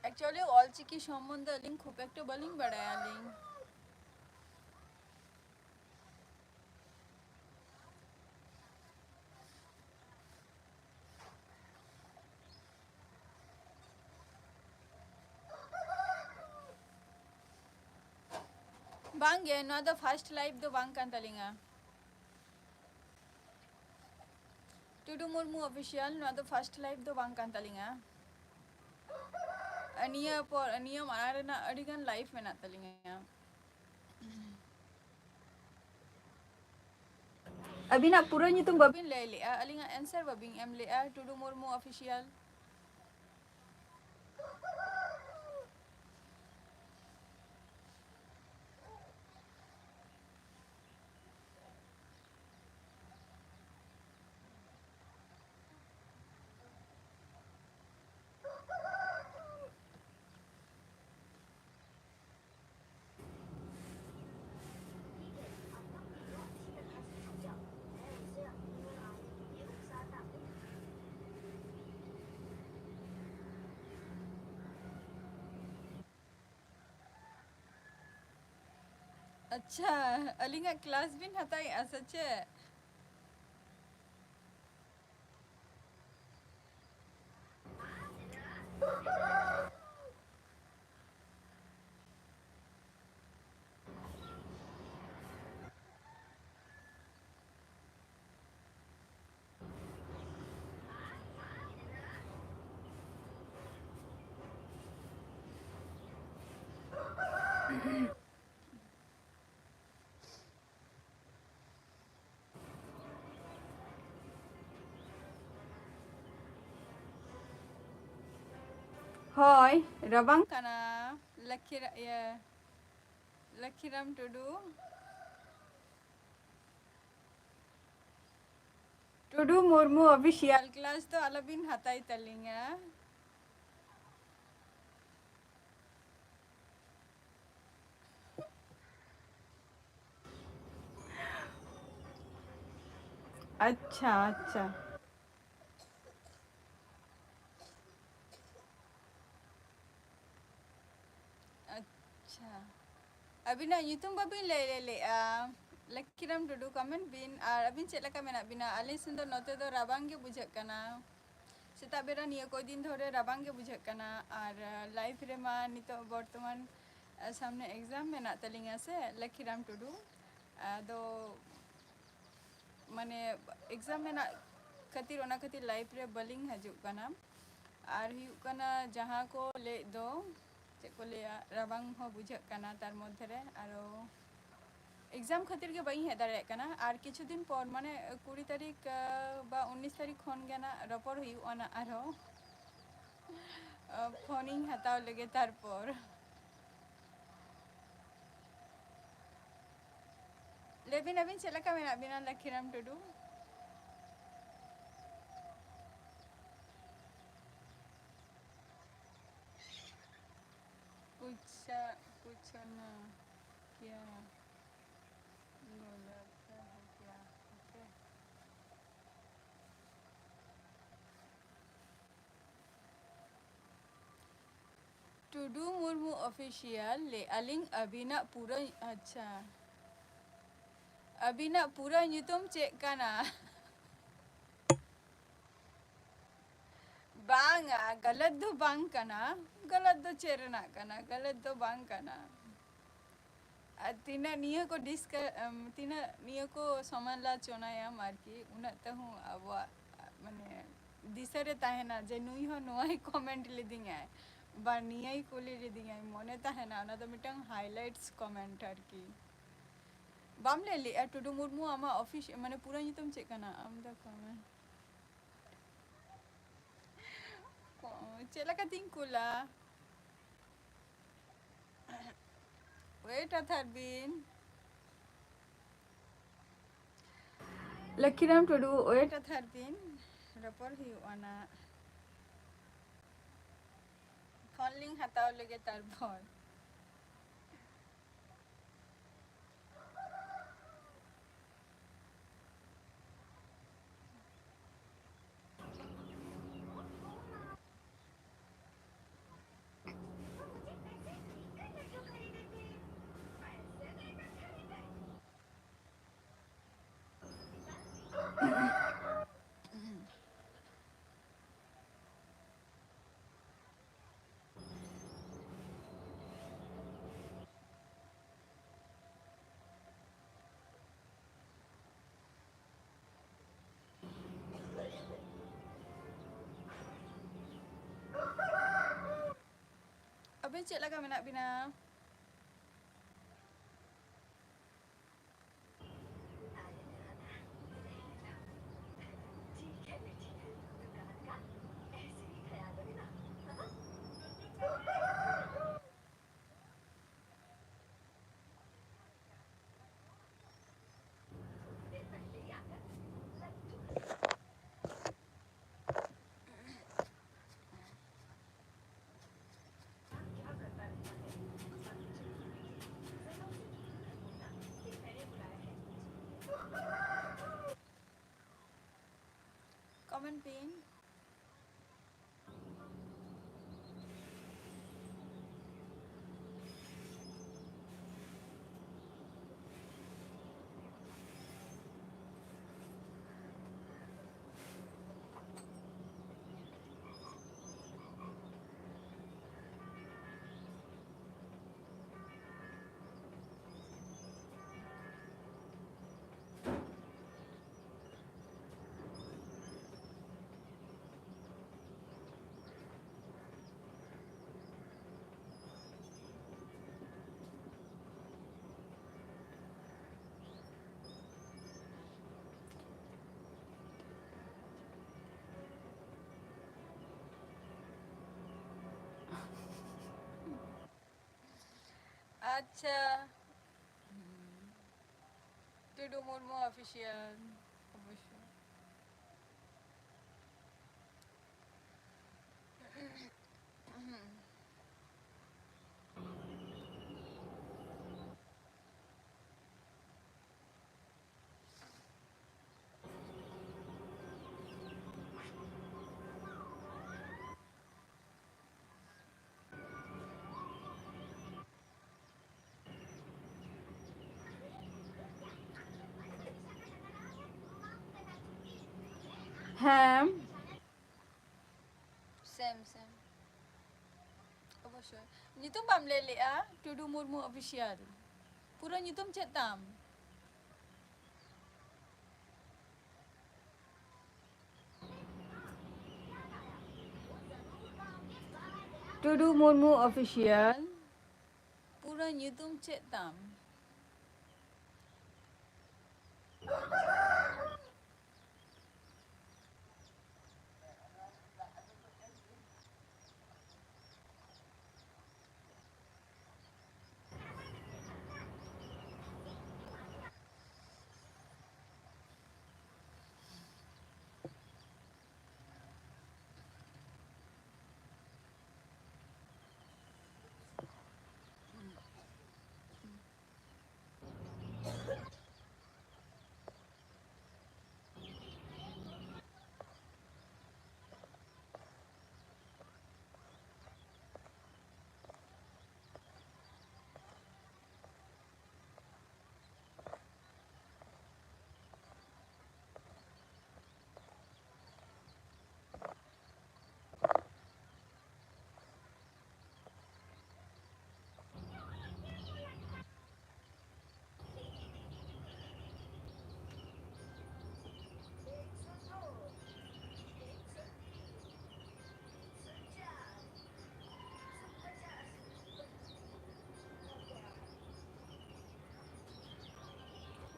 Actually ᱚᱞᱪᱤᱠᱤ ᱥᱚᱢᱵᱚᱱᱫᱷᱮ ᱟᱹᱞᱤᱧ ᱠᱷᱩᱵ ᱮᱠᱴᱟ ᱵᱟᱹᱞᱤᱧ ᱵᱟᱲᱟᱭᱟ ᱟᱹᱞᱤᱧ᱾ ᱵᱟᱝᱜᱮ, ᱱᱚᱣᱟ ᱫᱚ first live ᱫᱚ ᱵᱟᱝ ᱠᱟᱱ ᱛᱟᱹᱞᱤᱧᱟ᱾ ᱴᱩᱰᱩ ᱢᱩᱨᱢᱩ Official, ᱱᱚᱣᱟ ᱫᱚ first live ᱫᱚ ᱵᱟᱝ ᱠᱟᱱ ᱛᱟᱹᱞᱤᱧᱟ᱾ ᱱᱤᱭᱟᱹ ᱯᱚᱨ, ᱱᱤᱭᱟᱹ ᱢᱟᱲᱟᱝ ᱨᱮᱱᱟᱜ ᱟᱹᱰᱤ ᱜᱟᱱ live ᱢᱮᱱᱟᱜ ᱛᱟᱹᱞᱤᱧᱟ᱾ ᱟᱹᱵᱤᱱᱟᱜ ᱯᱩᱨᱟᱹ ᱧᱩᱛᱩᱢ ᱵᱟᱹᱵᱤᱱ ᱞᱟᱹᱭ ᱞᱮᱜᱼᱟ, ᱟᱹᱞᱤᱧᱟᱜ answer ᱵᱟᱹᱵᱤᱱ ᱮᱢ ᱞᱮᱜᱼᱟ, ᱴᱩᱰᱩ ᱢᱩᱨᱢᱩ Official᱾ ᱟᱪᱪᱷᱟ, ᱟᱹᱞᱤᱧᱟᱜ class ᱵᱤᱱ ᱦᱟᱛᱟᱣᱮᱜᱼᱟ ᱥᱮ ᱪᱮᱫ? ᱦᱳᱭ, ᱨᱟᱵᱟᱝ ᱠᱟᱱᱟ᱾ ᱞᱟᱹᱠᱷᱤᱨᱟ-, ᱤᱭᱟᱹ, ᱞᱟᱹᱠᱷᱤᱨᱟᱢ ᱴᱩᱰᱩ᱾ ᱴᱩᱰᱩ ᱢᱩᱨᱢᱩ Official, class ᱫᱚ ᱟᱞᱚᱵᱤᱱ ᱦᱟᱛᱟᱭ ᱛᱟᱹᱞᱤᱧᱟ᱾ ᱟᱪᱪᱷᱟ, ᱟᱪᱪᱷᱟ᱾ ᱟᱪᱪᱷᱟ, ᱟᱹᱵᱤᱱᱟᱜ ᱧᱩᱛᱩᱢ ᱵᱟᱹᱵᱤᱱ ᱞᱟᱹᱭ ᱞᱮᱫᱼᱟ᱾ ᱞᱚᱠᱠᱷᱤᱨᱟᱢ ᱴᱩᱰᱩ, comment ᱵᱤᱱ᱾ ᱟᱨ ᱟᱹᱵᱤᱱ ᱪᱮᱫ ᱞᱮᱠᱟ ᱢᱮᱱᱟᱜ ᱵᱤᱱᱟ? ᱟᱹᱞᱤᱧ ᱥᱮᱱ ᱫᱚ ᱱᱚᱛᱮ ᱫᱚ ᱨᱟᱵᱟᱝ ᱜᱮ ᱵᱩᱡᱷᱟᱹᱜ ᱠᱟᱱᱟ᱾ ᱥᱮᱛᱟᱜ ᱵᱮᱲᱟ ᱱᱤᱭᱟᱹ ᱠᱚᱭ ᱫᱤᱱ ᱫᱷᱚᱨᱮ ᱨᱟᱵᱟᱝ ᱜᱮ ᱵᱩᱡᱷᱟᱹᱜ ᱠᱟᱱᱟ᱾ ᱟᱨ life ᱨᱮᱢᱟ ᱱᱤᱛᱚᱜ ᱵᱚᱨᱛᱚᱢᱟᱱ, ᱟ, ᱥᱟᱢᱱᱮ exam ᱢᱮᱱᱟᱜ ᱛᱟᱹᱞᱤᱧᱟ ᱥᱮ, ᱞᱚᱠᱠᱷᱤᱨᱟᱢ ᱴᱩᱰᱩ᱾ ᱟᱫᱚ ᱢᱟᱱᱮ exam ᱢᱮᱱᱟᱜ ᱠᱷᱟᱹᱛᱤᱨ, ᱚᱱᱟ ᱠᱷᱟᱹᱛᱤᱨ live ᱨᱮ ᱵᱟᱹᱞᱤᱧ ᱦᱤᱡᱩᱜ ᱠᱟᱱᱟ᱾ ᱟᱨ ᱦᱩᱭᱩᱜ ᱠᱟᱱᱟ, ᱡᱟᱦᱟᱸ ᱠᱚ ᱞᱟᱹᱭᱮᱫ ᱫᱚ, ᱪᱮᱫ ᱠᱚ ᱞᱟᱹᱭᱟ, ᱨᱟᱵᱟᱝ ᱦᱚᱸ ᱵᱩᱡᱷᱟᱹᱜ ᱠᱟᱱᱟ ᱛᱟᱨ ᱢᱚᱫᱽᱫᱷᱮ ᱨᱮ᱾ ᱟᱨᱚ exam ᱠᱷᱟᱹᱛᱤᱨ ᱜᱮ ᱵᱟᱹᱧ ᱦᱮᱡ ᱫᱟᱲᱮᱭᱟᱜ ᱠᱟᱱᱟ᱾ ᱟᱨ ᱠᱤᱪᱷᱩ ᱫᱤᱱ ᱯᱚᱨ, ᱢᱟᱱᱮ ᱠᱩᱲᱤ ᱛᱟᱹᱨᱤᱠᱷ, ᱟ, ᱵᱟ ᱩᱱᱤᱥ ᱛᱟᱹᱨᱤᱠᱷ ᱠᱷᱚᱱ ᱜᱮ ᱱᱟᱜ ᱨᱚᱯᱚᱲ ᱦᱩᱭᱩᱜᱼᱟ ᱱᱟᱜ ᱟᱨᱦᱚᱸ᱾ ᱟ, ᱯᱷᱳᱱᱤᱧ ᱦᱟᱛᱟᱣ ᱞᱮᱜᱮ ᱛᱟᱨᱯᱚᱨ᱾ ᱞᱟᱹᱭ ᱵᱤᱱ, ᱟᱹᱵᱤᱱ ᱪᱮᱫ ᱞᱮᱠᱟ ᱢᱮᱱᱟᱜ ᱵᱤᱱᱟ, ᱞᱚᱠᱠᱷᱤᱨᱟᱢ ᱴᱩᱰᱩ? पूछा, पूछो ना, क्या गलत है क्या? OK। ᱴᱩᱰᱩ ᱢᱩᱨᱢᱩ Official ᱞᱟᱹᱭ ᱟᱹᱞᱤᱧ, ᱟᱹᱵᱤᱱᱟᱜ ᱯᱩᱨᱟᱹ, ᱟᱪᱪᱷᱟ, ᱟᱹᱵᱤᱱᱟᱜ ᱯᱩᱨᱟᱹ ᱧᱩᱛᱩᱢ ᱪᱮᱫ ᱠᱟᱱᱟ? ᱵᱟᱝᱟ, ᱜᱟᱞᱟᱛ ᱫᱚ ᱵᱟᱝ ᱠᱟᱱᱟ᱾ ᱜᱟᱞᱟᱛ ᱫᱚ ᱪᱮᱫ ᱨᱮᱱᱟᱜ ᱠᱟᱱᱟ? ᱜᱟᱞᱟᱛ ᱫᱚ ᱵᱟᱝ ᱠᱟᱱᱟ᱾ ᱟᱨ ᱛᱤᱱᱟᱹᱜ ᱱᱤᱭᱟᱹ ᱠᱚ ᱰᱤᱥᱠᱟ-, ᱮᱢ, ᱛᱤᱱᱟᱹᱜ ᱱᱤᱭᱟᱹ ᱠᱚ ᱥᱚᱢᱟᱞᱳᱪᱚᱱᱟᱭᱟᱢ ᱟᱨᱠᱤ, ᱩᱱᱟᱹᱜ ᱛᱮᱦᱚᱸ ᱟᱵᱚᱣᱟᱜ, ᱢᱟᱱᱮ, ᱫᱤᱥᱟᱹ ᱨᱮ ᱛᱟᱦᱮᱱᱟ ᱡᱮ ᱱᱩᱭ ᱦᱚᱸ ᱱᱚᱣᱟᱭ comment ᱞᱤᱫᱤᱧᱟᱭ ᱵᱟ ᱱᱤᱭᱟᱹᱭ ᱠᱩᱞᱤ ᱞᱤᱫᱤᱧᱟᱭ, ᱢᱚᱱᱮ ᱛᱟᱦᱮᱱᱟ᱾ ᱚᱱᱟ ᱫᱚ ᱢᱤᱫᱴᱟᱝ highlights comment ᱟᱨᱠᱤ᱾ ᱵᱟᱢ ᱞᱟᱹᱭ ᱞᱮᱜᱼᱟ ᱴᱩᱰᱩ ᱢᱩᱨᱢᱩ, ᱟᱢᱟᱜ office, ᱢᱟᱱᱮ, ᱯᱩᱨᱟᱹ ᱧᱩᱛᱩᱢ ᱪᱮᱫ ᱠᱟᱱᱟ? ᱟᱢ ᱫᱚ comment ᱪᱮᱫ ᱞᱮᱠᱟᱛᱤᱧ ᱠᱩᱞᱟ? Wait ᱦᱟᱛᱟᱲ ᱵᱤᱱ᱾ ᱞᱚᱠᱠᱷᱤᱨᱟᱢ ᱴᱩᱰᱩ, wait ᱦᱟᱛᱟᱲ ᱵᱤᱱ, ᱨᱚᱯᱚᱲ ᱦᱩᱭᱩᱜᱼᱟ ᱱᱟᱜ᱾ ᱯᱷᱳᱱ ᱞᱤᱧ ᱦᱟᱛᱟᱣ ᱞᱮᱜᱮ ᱛᱟᱨᱯᱚᱨ᱾ ᱪᱮᱫ ᱞᱮᱠᱟ ᱢᱮᱱᱟᱜ ᱵᱤᱱᱟ? Comment ᱵᱤᱱ᱾ ᱟᱪᱪᱷᱟ᱾ ᱦᱩᱸ᱾ ᱴᱩᱰᱩ ᱢᱩᱨᱢᱩ ᱚᱯᱷᱤᱥᱤᱭᱟᱞ ᱚᱵᱚᱥᱥᱳᱭ᱾ ᱦᱮᱸ᱾ ᱥᱮᱢ, ᱥᱮᱢ᱾ ᱚᱵᱚᱥᱥᱳᱭ᱾ ᱧᱩᱛᱩᱢ ᱵᱟᱢ ᱞᱟᱹᱭ ᱞᱮᱜᱼᱟ, ᱴᱩᱰᱩ ᱢᱩᱨᱢᱩ ᱚᱯᱷᱤᱥᱤᱭᱟᱞ᱾ ᱯᱩᱨᱟᱹ ᱧᱩᱛᱩᱢ ᱪᱮᱫ ᱛᱟᱢ? ᱴᱩᱰᱩ ᱢᱩᱨᱢᱩ Official᱾ ᱯᱩᱨᱟᱹ ᱧᱩᱛᱩᱢ ᱪᱮᱫ ᱛᱟᱢ?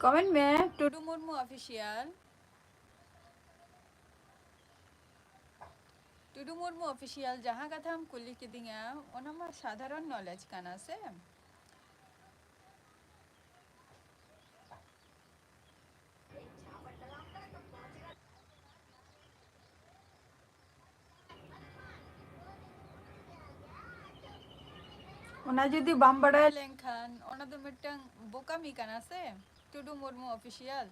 Comment ᱢᱮ, ᱴᱩᱰᱩ ᱢᱩᱨᱢᱩ Official᱾ ᱴᱩᱰᱩ ᱢᱩᱨᱢᱩ Official, ᱡᱟᱦᱟᱸ ᱠᱟᱛᱷᱟᱢ ᱠᱩᱞᱤ ᱠᱤᱫᱤᱧᱟ, ᱚᱱᱟ ᱢᱟ ᱥᱟᱫᱷᱟᱨᱚᱱ knowledge ᱠᱟᱱᱟ ᱥᱮ? ᱚᱱᱟ ᱡᱩᱫᱤ ᱵᱟᱢ ᱵᱟᱲᱟᱭ ᱞᱮᱱᱠᱷᱟᱱ, ᱚᱱᱟ ᱫᱚ ᱢᱤᱫᱴᱟᱝ ᱵᱚᱠᱟᱢᱤ ᱠᱟᱱᱟ ᱥᱮ, ᱴᱩᱰᱩ ᱢᱩᱨᱢᱩ Official᱾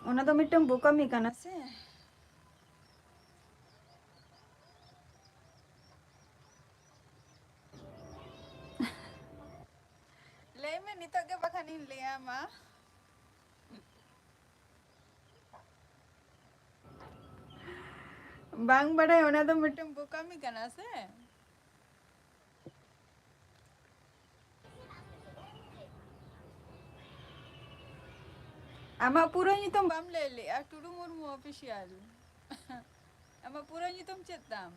ᱚᱱᱟ ᱫᱚ ᱢᱤᱫᱴᱟᱝ ᱵᱚᱠᱟᱢᱤ ᱠᱟᱱᱟ ᱥᱮ᱾ ᱞᱟᱹᱭ ᱢᱮ ᱱᱤᱛᱚᱜ ᱜᱮ, ᱵᱟᱠᱷᱟᱱᱤᱧ ᱞᱟᱹᱭ ᱟᱢᱟ᱾ ᱵᱟᱝ ᱵᱟᱲᱟᱭ, ᱚᱱᱟ ᱫᱚ ᱢᱤᱫᱴᱟᱝ ᱵᱳᱠᱟᱢᱤ ᱠᱟᱱᱟ ᱥᱮ᱾ ᱟᱢᱟᱜ ᱯᱩᱨᱟᱹ ᱧᱩᱛᱩᱢ ᱵᱟᱢ ᱞᱟᱹᱭ ᱞᱮᱜᱼᱟ, ᱴᱩᱰᱩ ᱢᱩᱨᱢᱩ ᱚᱯᱷᱤᱥᱤᱭᱟᱞ᱾ ᱟᱢᱟᱜ ᱯᱩᱨᱟᱹ ᱧᱩᱛᱩᱢ ᱪᱮᱫ ᱛᱟᱢ?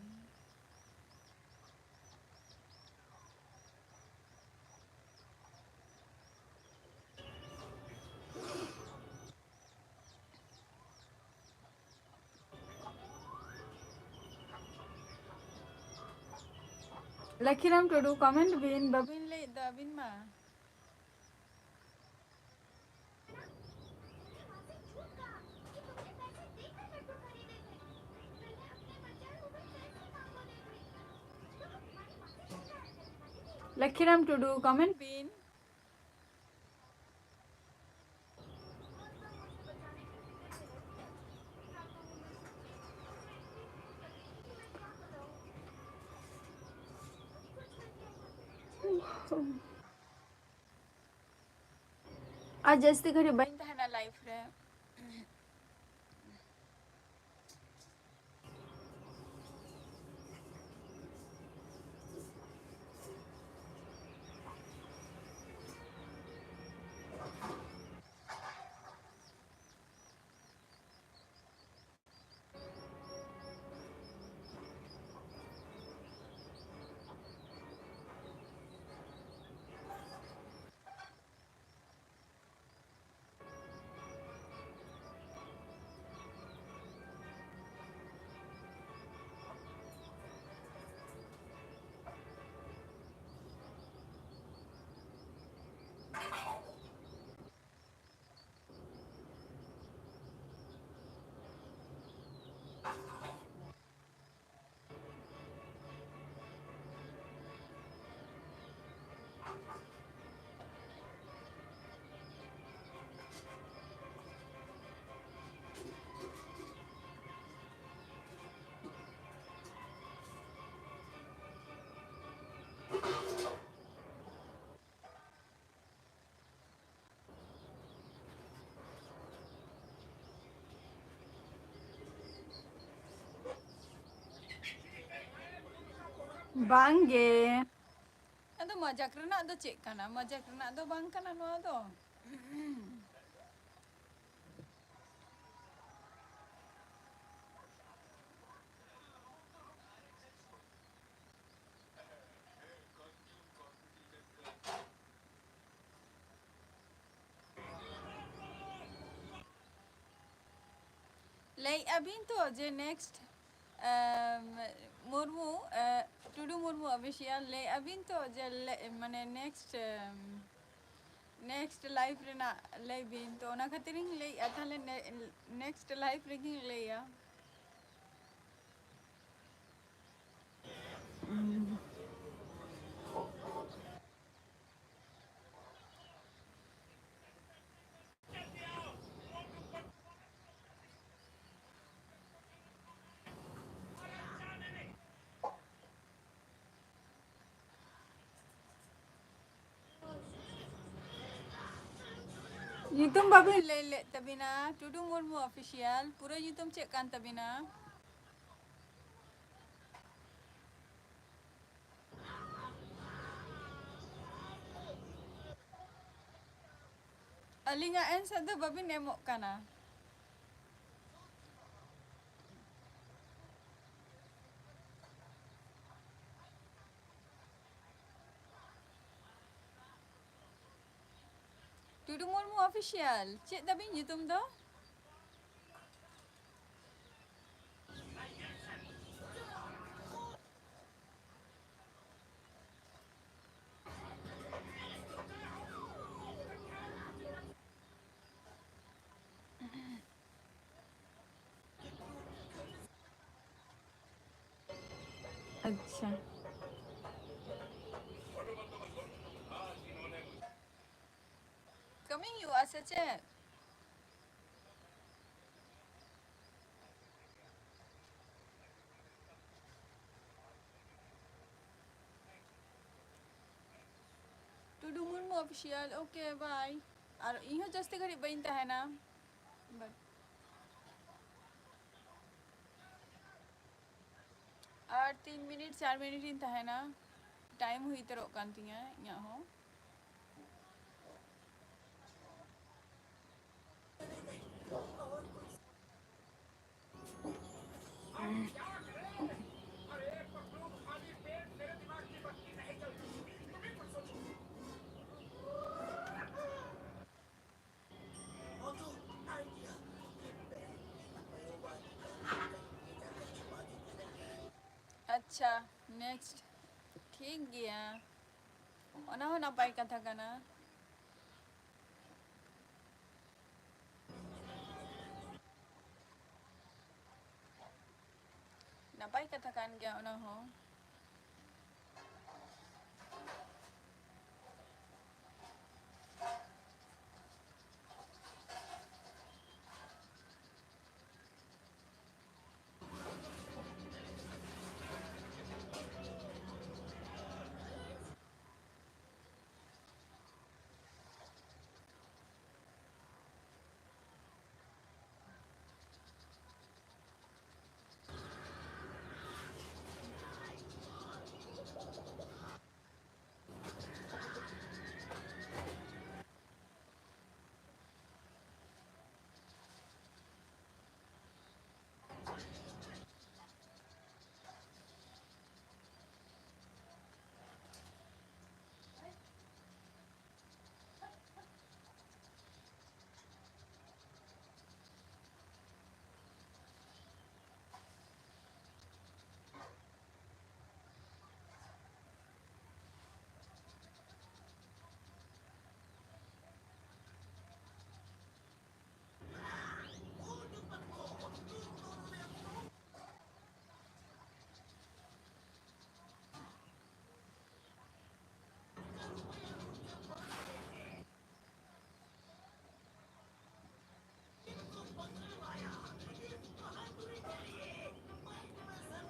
ᱞᱟᱠᱷᱤᱨᱟᱢ ᱴᱩᱰᱩ, comment ᱵᱤᱱ, ᱵᱟᱵᱤᱱ ᱞᱟᱹᱭᱮᱫ ᱫᱚ ᱟᱹᱵᱤᱱ ᱢᱟ᱾ ᱞᱟᱠᱷᱤᱨᱟᱢ ᱴᱩᱰᱩ, comment ᱵᱤᱱ᱾ ᱟᱨ ᱡᱟᱹᱥᱛᱤ ᱜᱷᱟᱹᱲᱤᱡ ᱵᱟᱹᱧ ᱛᱟᱦᱮᱱᱟ live ᱨᱮ᱾ ᱵᱟᱝ ᱜᱮ᱾ ᱟᱫᱚ ᱢᱟᱡᱟᱠ ᱨᱮᱱᱟᱜ ᱫᱚ ᱪᱮᱫ ᱠᱟᱱᱟ? ᱢᱟᱡᱟᱠ ᱨᱮᱱᱟᱜ ᱫᱚ ᱵᱟᱝ ᱠᱟᱱᱟ ᱱᱚᱣᱟ ᱫᱚ᱾ ᱞᱟᱹᱭᱮᱫᱼᱟ ᱵᱤᱱ ᱛᱚ ᱡᱮ next, ᱮᱢ, ᱢᱩᱨᱢᱩ, ᱮ, ᱴᱩᱰᱩ ᱢᱩᱨᱢᱩ official ᱞᱟᱹᱭᱮᱫᱼᱟ ᱵᱤᱱ ᱛᱚ ᱡᱮ ᱞᱮ-, ᱢᱟᱱᱮ next, ᱮᱢ, next live ᱨᱮᱱᱟᱜ ᱞᱟᱹᱭ ᱵᱤᱱ, ᱛᱚ ᱚᱱᱟ ᱠᱷᱟᱹᱛᱤᱨ ᱤᱧ ᱞᱟᱹᱭᱮᱫᱼᱟ, ᱛᱟᱦᱞᱮ ᱱᱮ-, next live ᱨᱮᱜᱤᱧ ᱞᱟᱹᱭᱟ᱾ ᱧᱩᱛᱩᱢ ᱵᱟᱵᱤᱱ ᱞᱟᱹᱭ ᱞᱮᱫ ᱛᱟᱵᱤᱱᱟ, ᱴᱩᱰᱩ ᱢᱩᱨᱢᱩ official, ᱯᱩᱨᱟᱹ ᱧᱩᱛᱩᱢ ᱪᱮᱫ ᱠᱟᱱ ᱛᱟᱵᱤᱱᱟ? ᱟᱹᱞᱤᱧᱟᱜ answer ᱫᱚ ᱵᱟᱵᱤᱱ ᱮᱢᱚᱜ ᱠᱟᱱᱟ᱾ ᱴᱩᱰᱩ ᱢᱩᱨᱢᱩ official, ᱪᱮᱫ ᱛᱟᱵᱤᱱ ᱧᱩᱛᱩᱢ ᱫᱚ? ᱟᱪᱪᱷᱟ᱾ ᱠᱟᱹᱢᱤ ᱦᱩᱭᱩᱜᱼᱟ ᱥᱮ ᱪᱮᱫ? ᱴᱩᱰᱩ ᱢᱩᱨᱢᱩ official, okay, bye. ᱟᱨ ᱤᱧ ᱦᱚᱸ ᱡᱟᱹᱥᱛᱤ ᱜᱷᱟᱹᱲᱤᱡ ᱵᱟᱹᱧ ᱛᱟᱦᱮᱱᱟ᱾ But ᱟᱨ ᱛᱤᱱ ᱢᱤᱱᱤᱴ, ᱪᱟᱨ ᱢᱤᱱᱤᱴ ᱤᱧ ᱛᱟᱦᱮᱱᱟ᱾ ᱴᱟᱭᱤᱢ ᱦᱩᱭ ᱩᱛᱟᱹᱨᱚᱜ ᱠᱟᱱ ᱛᱤᱧᱟᱹ ᱤᱧᱟᱹᱜ ᱦᱚᱸ᱾ ᱟᱪᱪᱷᱟ, ᱱᱮᱠᱥᱴ᱾ ᱴᱷᱤᱠ ᱜᱮᱭᱟ, ᱚᱱᱟ ᱦᱚᱸ ᱱᱟᱯᱟᱭ ᱠᱟᱛᱷᱟ ᱠᱟᱱᱟ᱾ ᱱᱟᱯᱟᱭ ᱠᱟᱛᱷᱟ ᱠᱟᱱ ᱜᱮᱭᱟ ᱚᱱᱟ ᱦᱚᱸ᱾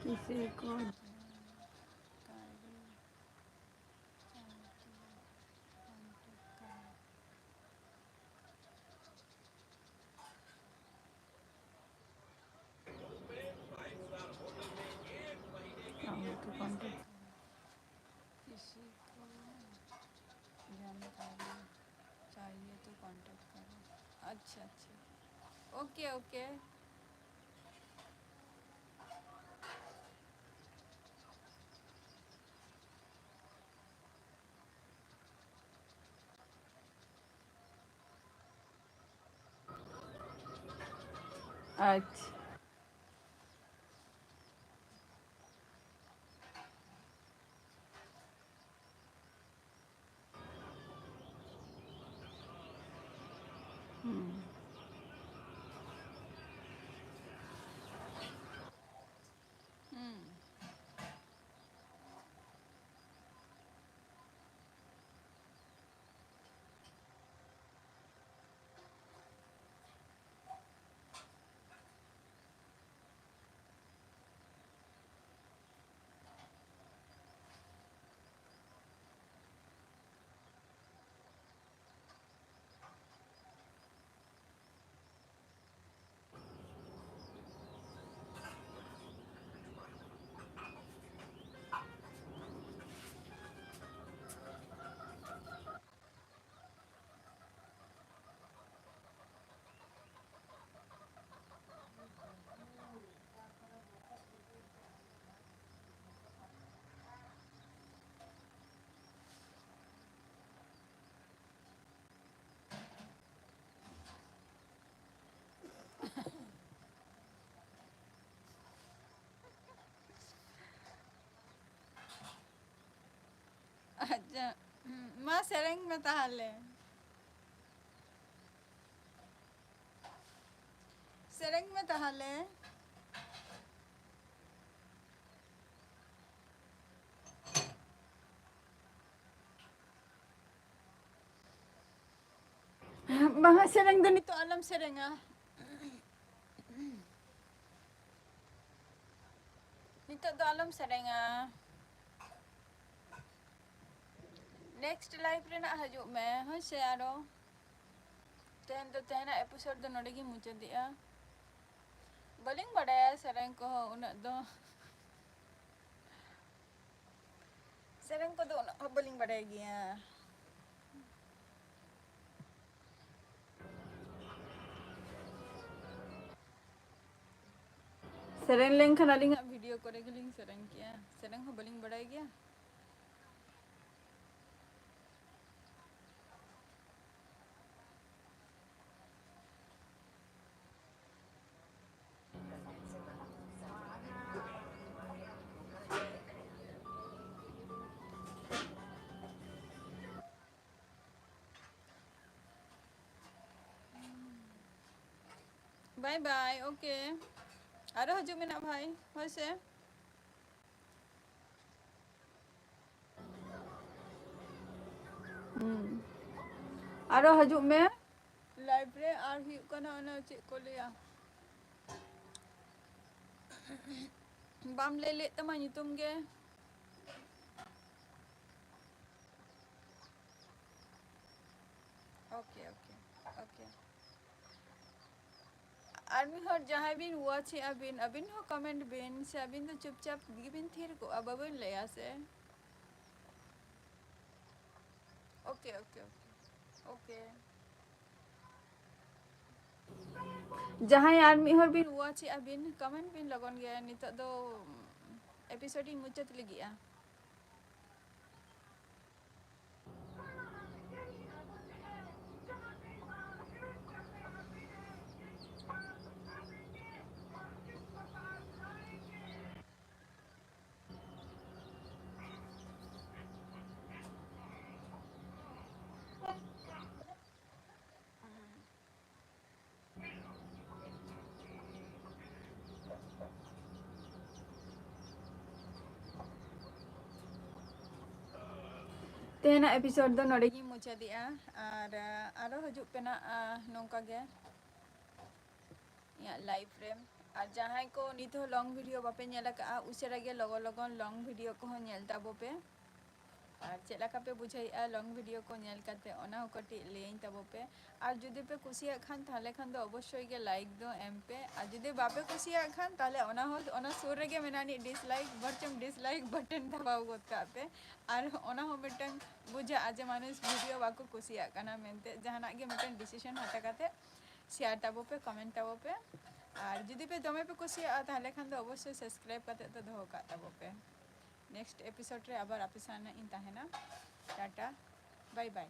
किसी को किसी को जानकारी चाहिए तो कॉन्टैक्ट करो। अच्छा, अच्छा। Okay, okay. अच्छा। ᱦᱩᱸ᱾ ᱦᱩᱸ᱾ ᱟᱪᱪᱷᱟ, ᱢᱟ ᱥᱮᱨᱮᱧ ᱢᱮ ᱛᱟᱦᱚᱞᱮ᱾ ᱥᱮᱨᱮᱧ ᱢᱮ ᱛᱟᱦᱚᱞᱮ᱾ ᱵᱟᱝᱟ, ᱥᱮᱨᱮᱧ ᱫᱚ ᱱᱤᱛᱚᱜ ᱟᱞᱚᱢ ᱥᱮᱨᱮᱧᱟ᱾ ᱱᱤᱛᱚᱜ ᱫᱚ ᱟᱞᱚᱢ ᱥᱮᱨᱮᱧᱟ᱾ ᱱᱮᱠᱥᱴ ᱞᱟᱭᱤᱵᱷ ᱨᱮᱱᱟᱜ ᱦᱤᱡᱩᱜ ᱢᱮ, ᱦᱳᱭ ᱥᱮ? ᱟᱨᱚ ᱛᱮᱦᱮᱧ ᱫᱚ, ᱛᱮᱦᱮᱧᱟᱜ ᱮᱯᱤᱥᱳᱰ ᱫᱚ ᱱᱚᱰᱮ ᱜᱤᱧ ᱢᱩᱪᱟᱹᱫᱮᱜᱼᱟ᱾ ᱵᱟᱹᱞᱤᱧ ᱵᱟᱰᱟᱭᱟ ᱥᱮᱨᱮᱧ ᱠᱚᱦᱚᱸ ᱩᱱᱟᱹᱜ ᱫᱚ᱾ ᱥᱮᱨᱮᱧ ᱠᱚᱫᱚ ᱩᱱᱟᱹᱜ ᱦᱚᱸ ᱵᱟᱹᱞᱤᱧ ᱵᱟᱰᱟᱭ ᱜᱮᱭᱟ᱾ ᱥᱮᱨᱮᱧ ᱞᱮᱱᱠᱷᱟᱱ ᱟᱹᱞᱤᱧᱟᱜ ᱵᱷᱤᱰᱤᱭᱳ ᱠᱚᱨᱮ ᱜᱮᱞᱤᱧ ᱥᱮᱨᱮᱧ ᱠᱮᱭᱟ, ᱥᱮᱨᱮᱧ ᱦᱚᱸ ᱵᱟᱹᱞᱤᱧ ᱵᱟᱰᱟᱭ ᱜᱮᱭᱟ᱾ ᱵᱟᱭ ᱵᱟᱭ, ᱳᱠᱮ᱾ ᱟᱨᱚ ᱦᱤᱡᱩᱜ ᱢᱮᱱᱟᱜ ᱵᱷᱟᱭ, ᱦᱳᱭ ᱥᱮ? ᱦᱩᱸ᱾ ᱟᱨᱚ ᱦᱤᱡᱩᱜ ᱢᱮ ᱞᱟᱭᱤᱵᱷ ᱨᱮ᱾ ᱟᱨ ᱦᱩᱭᱩᱜ ᱠᱟᱱᱟ ᱚᱱᱟ ᱪᱮᱫ ᱠᱚ ᱞᱟᱹᱭᱟ, ᱵᱟᱢ ᱞᱟᱹᱭ ᱞᱮᱫ ᱛᱟᱢᱟ ᱧᱩᱛᱩᱢ ᱜᱮ᱾ Okay, okay, okay. ᱟᱨ ᱢᱤᱫ ᱦᱚᱲ ᱡᱟᱦᱟᱸᱭ ᱵᱤᱱ ᱣᱟᱪ ᱮᱫᱼᱟ ᱵᱤᱱ, ᱟᱹᱵᱤᱱ ᱦᱚᱸ ᱠᱚᱢᱮᱱᱴ ᱵᱤᱱ, ᱥᱮ ᱟᱹᱵᱤᱱ ᱫᱚ ᱪᱩᱯᱪᱟᱯ ᱜᱮᱵᱤᱱ ᱛᱷᱤᱨ ᱠᱚᱜᱼᱟ, ᱵᱟᱵᱤᱱ ᱞᱟᱹᱭᱟ ᱥᱮ? Okay, okay, okay, okay. ᱡᱟᱦᱟᱸᱭ ᱟᱨ ᱢᱤᱫ ᱦᱚᱲ ᱵᱤᱱ ᱣᱟᱪ ᱮᱫᱼᱟ ᱵᱤᱱ, ᱠᱚᱢᱮᱱᱴ ᱵᱤᱱ ᱞᱚᱜᱚᱱ ᱜᱮ, ᱱᱤᱛᱚᱜ ᱫᱚ ᱮᱯᱤᱥᱳᱰ ᱤᱧ ᱢᱩᱪᱟᱹᱫ ᱞᱟᱹᱜᱤᱫᱼᱟ᱾ ᱛᱮᱦᱮᱧᱟᱜ ᱮᱯᱤᱥᱳᱰ ᱫᱚ ᱱᱚᱰᱮ ᱜᱤᱧ ᱢᱩᱪᱟᱹᱫᱮᱜᱼᱟ᱾ ᱟᱨ, ᱟᱨᱚ ᱦᱤᱡᱩᱜ ᱯᱮ ᱱᱟᱜ, ᱟ, ᱱᱚᱝᱠᱟ ᱜᱮ ᱤᱧᱟᱹᱜ ᱞᱟᱭᱤᱵᱷ ᱨᱮ᱾ ᱟᱨ ᱡᱟᱦᱟᱸᱭ ᱠᱚ ᱱᱤᱛ ᱦᱚᱸ ᱞᱚᱝ ᱵᱷᱤᱰᱤᱭᱳ ᱵᱟᱯᱮ ᱧᱮᱞ ᱟᱠᱟᱫᱼᱟ, ᱩᱥᱟᱹᱨᱟ ᱜᱮ ᱞᱚᱜᱚᱱ ᱞᱚᱜᱚᱱ ᱞᱚᱝ ᱵᱷᱤᱰᱤᱭᱳ ᱠᱚᱦᱚᱸ ᱧᱮᱞ ᱛᱟᱵᱚ ᱯᱮ᱾ ᱟᱨ ᱪᱮᱫ ᱞᱮᱠᱟ ᱯᱮ ᱵᱩᱡᱷᱟᱹᱣᱮᱫᱼᱟ ᱞᱚᱝ ᱵᱷᱤᱰᱤᱭᱳ ᱠᱚ ᱧᱮᱞ ᱠᱟᱛᱮ, ᱚᱱᱟ ᱦᱚᱸ ᱠᱟᱹᱴᱤᱡ ᱞᱟᱹᱭᱟᱹᱧ ᱛᱟᱵᱚ ᱯᱮ᱾ ᱟᱨ ᱡᱩᱫᱤ ᱯᱮ ᱠᱩᱥᱤᱭᱟᱜ ᱠᱷᱟᱱ, ᱛᱟᱦᱚᱞᱮ ᱠᱷᱟᱱ ᱫᱚ ᱚᱵᱚᱥᱥᱳᱭ ᱜᱮ ᱞᱟᱭᱤᱠ ᱫᱚ ᱮᱢ ᱯᱮ᱾ ᱟᱨ ᱡᱩᱫᱤ ᱵᱟᱯᱮ ᱠᱩᱥᱤᱭᱟᱜ ᱠᱷᱟᱱ, ᱛᱟᱦᱚᱞᱮ ᱚᱱᱟ ᱦᱚᱸ, ᱚᱱᱟ ᱥᱩᱨ ᱨᱮᱜᱮ ᱢᱮᱱᱟᱜ ᱟᱹᱱᱤᱡ ᱰᱤᱥᱞᱟᱭᱤᱠ, ᱵᱚᱨᱪᱚᱢ ᱰᱤᱥᱞᱟᱭᱤᱠ ᱵᱟᱴᱚᱱ ᱫᱟᱵᱟᱣ ᱜᱚᱫ ᱠᱟᱜ ᱯᱮ᱾ ᱟᱨ ᱚᱱᱟ ᱦᱚᱸ ᱢᱤᱫᱴᱟᱝ ᱵᱩᱡᱷᱟᱹᱜᱼᱟ ᱡᱮ ᱢᱟᱱᱩᱥ ᱵᱷᱤᱰᱤᱭᱳ ᱵᱟᱠᱚ ᱠᱩᱥᱤᱭᱟᱜ ᱠᱟᱱᱟ ᱢᱮᱱᱛᱮ᱾ ᱡᱟᱦᱟᱱᱟᱜ ᱜᱮ ᱢᱤᱫᱴᱟᱝ ᱰᱤᱥᱤᱥᱚᱱ ᱦᱟᱛᱟᱣ ᱠᱟᱛᱮ ᱥᱮᱭᱟᱨ ᱛᱟᱵᱚ ᱯᱮ, ᱠᱚᱢᱮᱱᱴ ᱛᱟᱵᱚ ᱯᱮ᱾ ᱟᱨ ᱡᱩᱫᱤ ᱯᱮ ᱫᱚᱢᱮ ᱯᱮ ᱠᱩᱥᱤᱭᱟᱜᱼᱟ, ᱛᱟᱦᱚᱞᱮ ᱠᱷᱟᱱ ᱫᱚ ᱚᱵᱚᱥᱥᱳᱭ ᱥᱟᱵᱥᱠᱨᱟᱭᱤᱵ ᱠᱟᱛᱮ ᱫᱚ ᱫᱚᱦᱚ ᱠᱟᱜ ᱛᱟᱵᱚ ᱯᱮ᱾ ᱱᱮᱠᱥᱴ ᱮᱯᱤᱥᱳᱰ ᱨᱮ ᱟᱵᱟᱨ ᱟᱯᱮ ᱥᱟᱶ ᱤᱧ ᱛᱟᱦᱮᱱᱟ᱾ ᱴᱟᱴᱟ, ᱵᱟᱭ ᱵᱟᱭ᱾